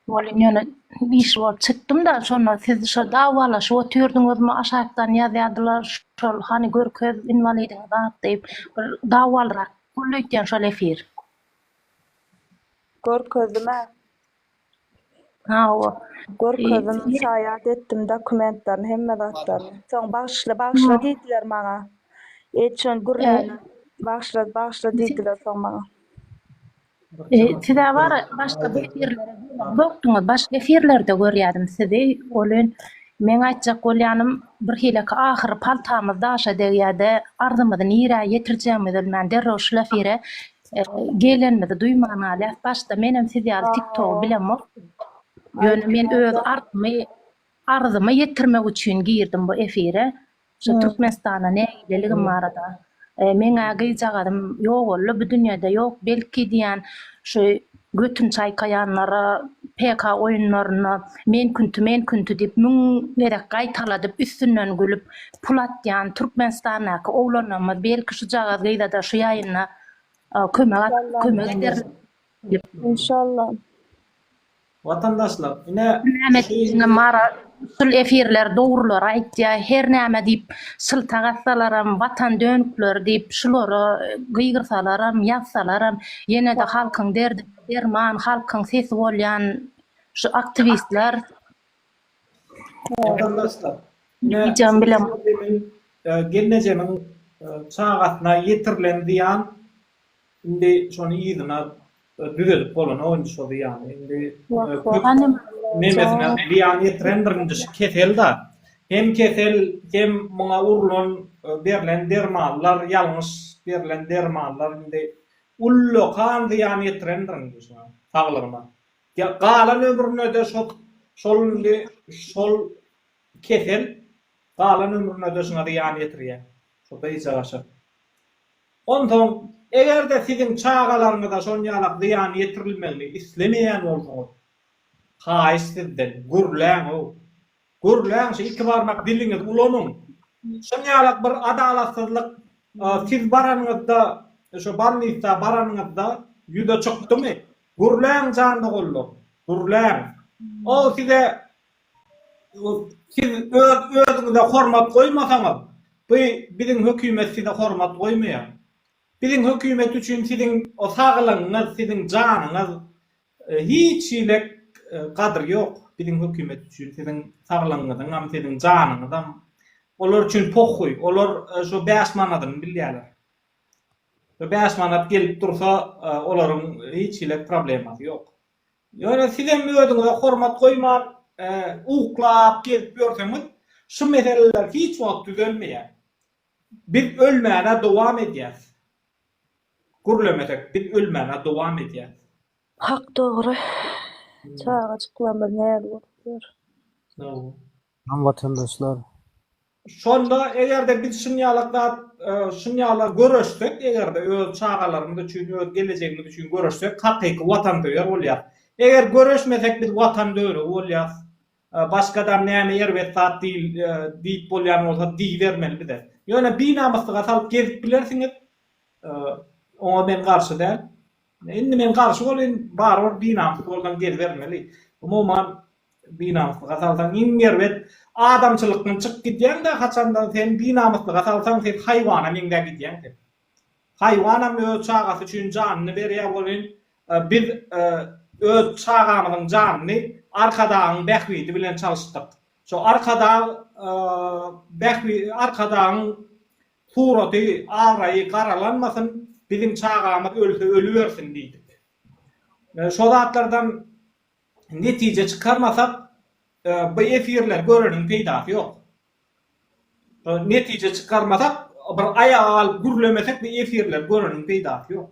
Welin ýöne iş bolup çykdym-da, şonda siz şo dawalaşyp otyrdyňyzmy, aşakdan ýazýardylar, şol hany görkez inwalidiňi zat diýip, bir dawalyrak boldy öýtýän şol efir. Görkezdim-ä. Hawa. Görkezdim, şaýat etdim dokumentlerini, hemme zatlaryny. Soň bagyşla, bagyşla diýdiler maňa. Etşon gürrüňini bagyşla, bagyşla diýdiler soň maňa. Siz-ä bar, başga bir efirlere ýokduňyz, başga efirlerde görýärdim sizi. Welin, meň aýtjak bolýanym, bir hileki ahyry paltamyz daşa degýär-de, arzymyzy nirä ýetirjegimizi bilmän derrew şul efire gelenimizi duýman galýas. Başda menem siz ýaly TikTogy bilemokdym. Ýöne men öz arzymy arzymy ýetirmek üçin girdim bu efire. Şu Türkmenistana nägileligim barada. Meň-ä gyzjagazym ýogaldy, bu dünýede ýok. Belki diýýän şu götüni çaýkaýanlara PK oýunlarynda men künti, men künti diýip müň gezek gaýtaladyp üstünden gülüp pul atýan Türkmenistandaky oglanlarymyz belki şujagaz gyzada şu ýaýynda kömek kömek ederler diýip. Inşallah. Watandaşlar ine Näme diýseňem bara şul efirler dogrulary aýtýa her näme diýip şyltak atsalaram watan dönükleri diýip şulara gygyrsalaram ýazsalaram ýenede halkyň derdine derman halkyň sesi bolýan şu aktiwistler Watandaşlar ine Diýjegimi bilemok. Gelnejemiň çagasyna ýetirilen zyýan Indi şony yzyna düzedip bolanok indi şo zyýany. Indi köp nemesine zyýan ýetirendir indi şu kesel-da. Hem kesel, hem muňa urlan, berlen dermanlar, ýalňyş berlen dermanlar indi ullakan zyýan ýetirendir indi şuňa, saglygyna. Galan ömrüne-de şo şol indi şol kesel galan ömrüne-de şuňa zyýan ýetirýär. Şo gyjagaşa. Onsoň, eger-de siziň çagalaryňyza şonýalak zyýan ýetirilmegini islemeýän bolsaňyz, haýyş sizden, gürläň-ow! Gürläň, şu iki barmak diliňizi ulanyň! Şonýalak bir adalatsyzlyk siz baranyňyzda, şo bolnisa baranyňyzda ýüze çykdymy? Gürläň jan doganlar, gürläň! O size Siz öz özüňize hormat goýmasaňyz, bu biziň hökümet size hormat goýmaýar. Biziň hökümet üçin siziň saglygyňyz, siziň janyňyz hiç hili gadyry ýok. Biziň hökümet üçin siziň saglygyňyzyňam, siziň janyňyzam olar üçin pohuý. Olar şo bäş manadyny bilýärler. Şo bäş manat gelip dursa, olaryň hiç hili problemasy ýok. Ýöne sizem özüňize hormat goýman, uklap gezip ýörseňiz, şu meseleler hiç wagt düzelmeýär. Biz ölmäne dowam edýäs. Gürlemesek biz ölmäne dowam edýäs. Hak dogry. Çagajyklarymyz näl bolup ýör. Salam watandaşlar. Şonda eger-de biz şunýalak zat, şunýala göreşsek, eger-de öz çagalarymyz üçin, öz gelejegimiz üçin göreşsek, hakyky watansöýer bolýas. Eger göreşmesek biz watan dönügi bolýas. Başgadam näme erbet zat diýil, diýip bolýan bolsa diýibermeli bize. Ýöne binamyslyga salyp gezip bilersiňiz. Oňa men garşy däl. Indi men garşy bolýyn, barybir binamys bolsaň gezibermeli. Umuman binamyslyga salsaň iň erbet adamçylykdan çykyp gidýäň-de haçanda sen binamyslyga salsaň sen haýwana meňzä gidýäň sen. Haýwanam öz çagasy üçin janyny berýär welin biz öz çagamyzyň janyny Arkadagyň bähbidi bilen çalyşdyk. Şo Arkadag bähbi Arkadagyň suraty, abraýy garalanmasyn, biziň çagamyz ölse ölübersin diýdik. Şo zatlardan netije çykarmasak, bu efirleri göreniň peýdasy ýok. Netije çykarmasak, bir aýaga galyp gürlemesek bu efirleri göreniň peýdasy ýok.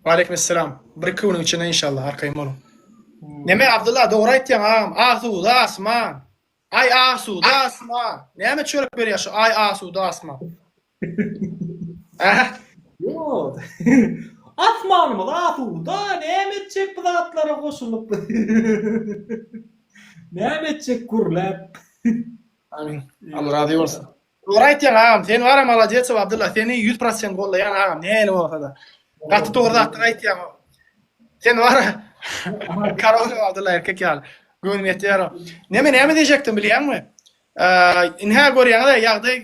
Waleýkim essalam. Bir iki günüň içinde inşallah arkaýyn boluň. Neme Abdylla dogry aýtýaň agam. Asuda asman. Aý asuda asman. Näme çörek berýär şu aý asuda asman. Ähä. Ýok. Asmanymyz asuda, näme etjek bu zatlara goşulyp. Näme etjek gürläp. Amin. Allah razy bolsun. Dogry aýtýaň agam, sen wara molodets Abdylla, seni 100% gollaýan agam, nähili bolsada. Gaty dogry zatlar aýtýaň. Sen wara korona Abdylla erkek ýaly. Göwnüm ýetýär. Neme näme diýjekdim bilýäňmi? Inhä görýäňiz-ä ýagdaý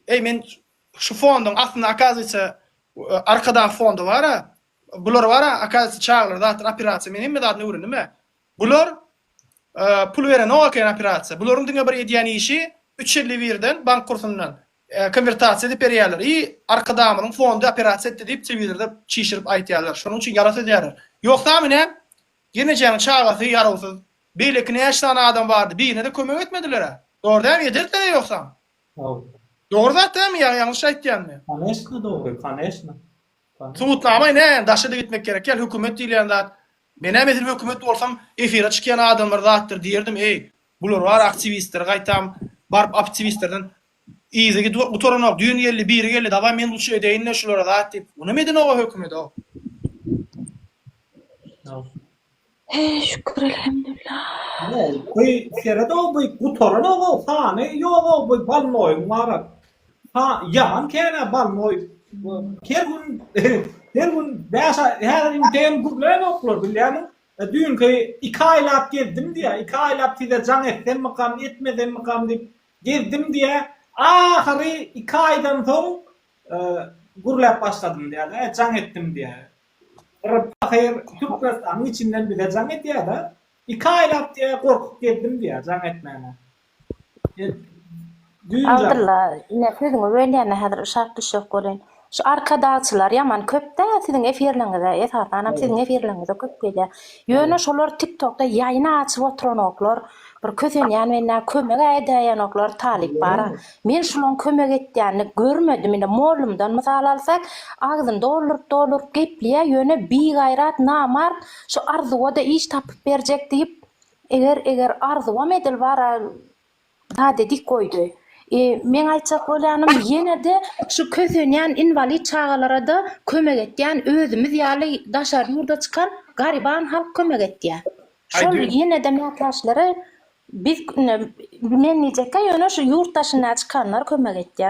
Eý men şu fonduň aslynda okazywaytsa Arkadag fondy bar-a. Bular bar-a okazywaytsa çagalar zatlar operasiýa men hemme zadyny öwrendim-ä. Bular pul berenok eken operasiýa. Bularyň diňe bir edýän işi üç elli birden bank kursundan konwertasiýa edip berýärler. I Arkadagymyzyň fondy operasiýa etdi diýip telewizorda çişirip aýtýarlar. Şonuň üçin ýala sözýärler. Ýogsam ine gelnejäniň çagasy ýarawsyz. Beýleki näçe sany adam bardy birine-de kömek etmediler-ä. Dogry dälmi ederdiler-ä ýogsam. Dogry zat dälmi ýa ýalňyş aýtýanmy? Koneşno dogry, koneşno. Subutnama ine daşa-da gitmek gerek däl, hökümet diýilýän zat. Men-ä meselem hökümet bolsam efire çykýan adamlar zatdyr diýerdim, eý, bular bar aktiwistler gaýtam baryp aktiwistlerden yzy gutaranok, düýn geldi, biri geldi, dawaý men lutşy edeýin-le şulara zat diýip, onam edenok-a hökümet-ow. Heý şükür elhemdülillah. Bu seredow bu gutaranok sany ýogow bu bolnoýyň bara. Ha ýaman känä bolnoý. Her gün her gün bäş aý häzir integem gürlänoklar bilýämiň. Düýnki iki aýlap gezdim diýä iki aýlap size jaň etsemmikam etmesemmikam diýip gezdim diýä ahyry iki aýdan soň gürläp başladym diýä jaň etdim diýä. Bir pahyr Türkmenistanyň içinden bize jaň edýär-de, iki aýlap diýýär, gorkup gezdim diýýär, jaň etmäne. Düýn jaň. Abdylla, ine sözüňi bölýän-de häzir yşap düşjek bolýan. Şu arkadagçylar ýaman köp-dä siziň efirleriňize, esasanam siziň efirleriňize köp gelýär. Ýöne şolar TikTokda ýaýyn açyp oturanoklar. Bir kösenýän bende kömeg-ä edäýenoklar talyp bar-a. Men şulaň kömek etýänini görmedim. Indi mollumdan mysal alsak, agzyny dolduryp-dolduryp gepleýär, ýöne bigaýrat, namart, şu Arzuwa-da iş tapyp berjek diýip, eger, eger Arzuwam edil bar-a, zat edik goýdy. E, meň aýtjak bolýanym, ýene-de şu kösenýän inwalid çagalara-da kömek etýän özümiz ýaly daşary ýurda çykan gariban halk kömek etýär. Şol ýene-de mätäçlere biz men diýjekkä ýöne şu ýurt daşynda çykanlar kömek etýär.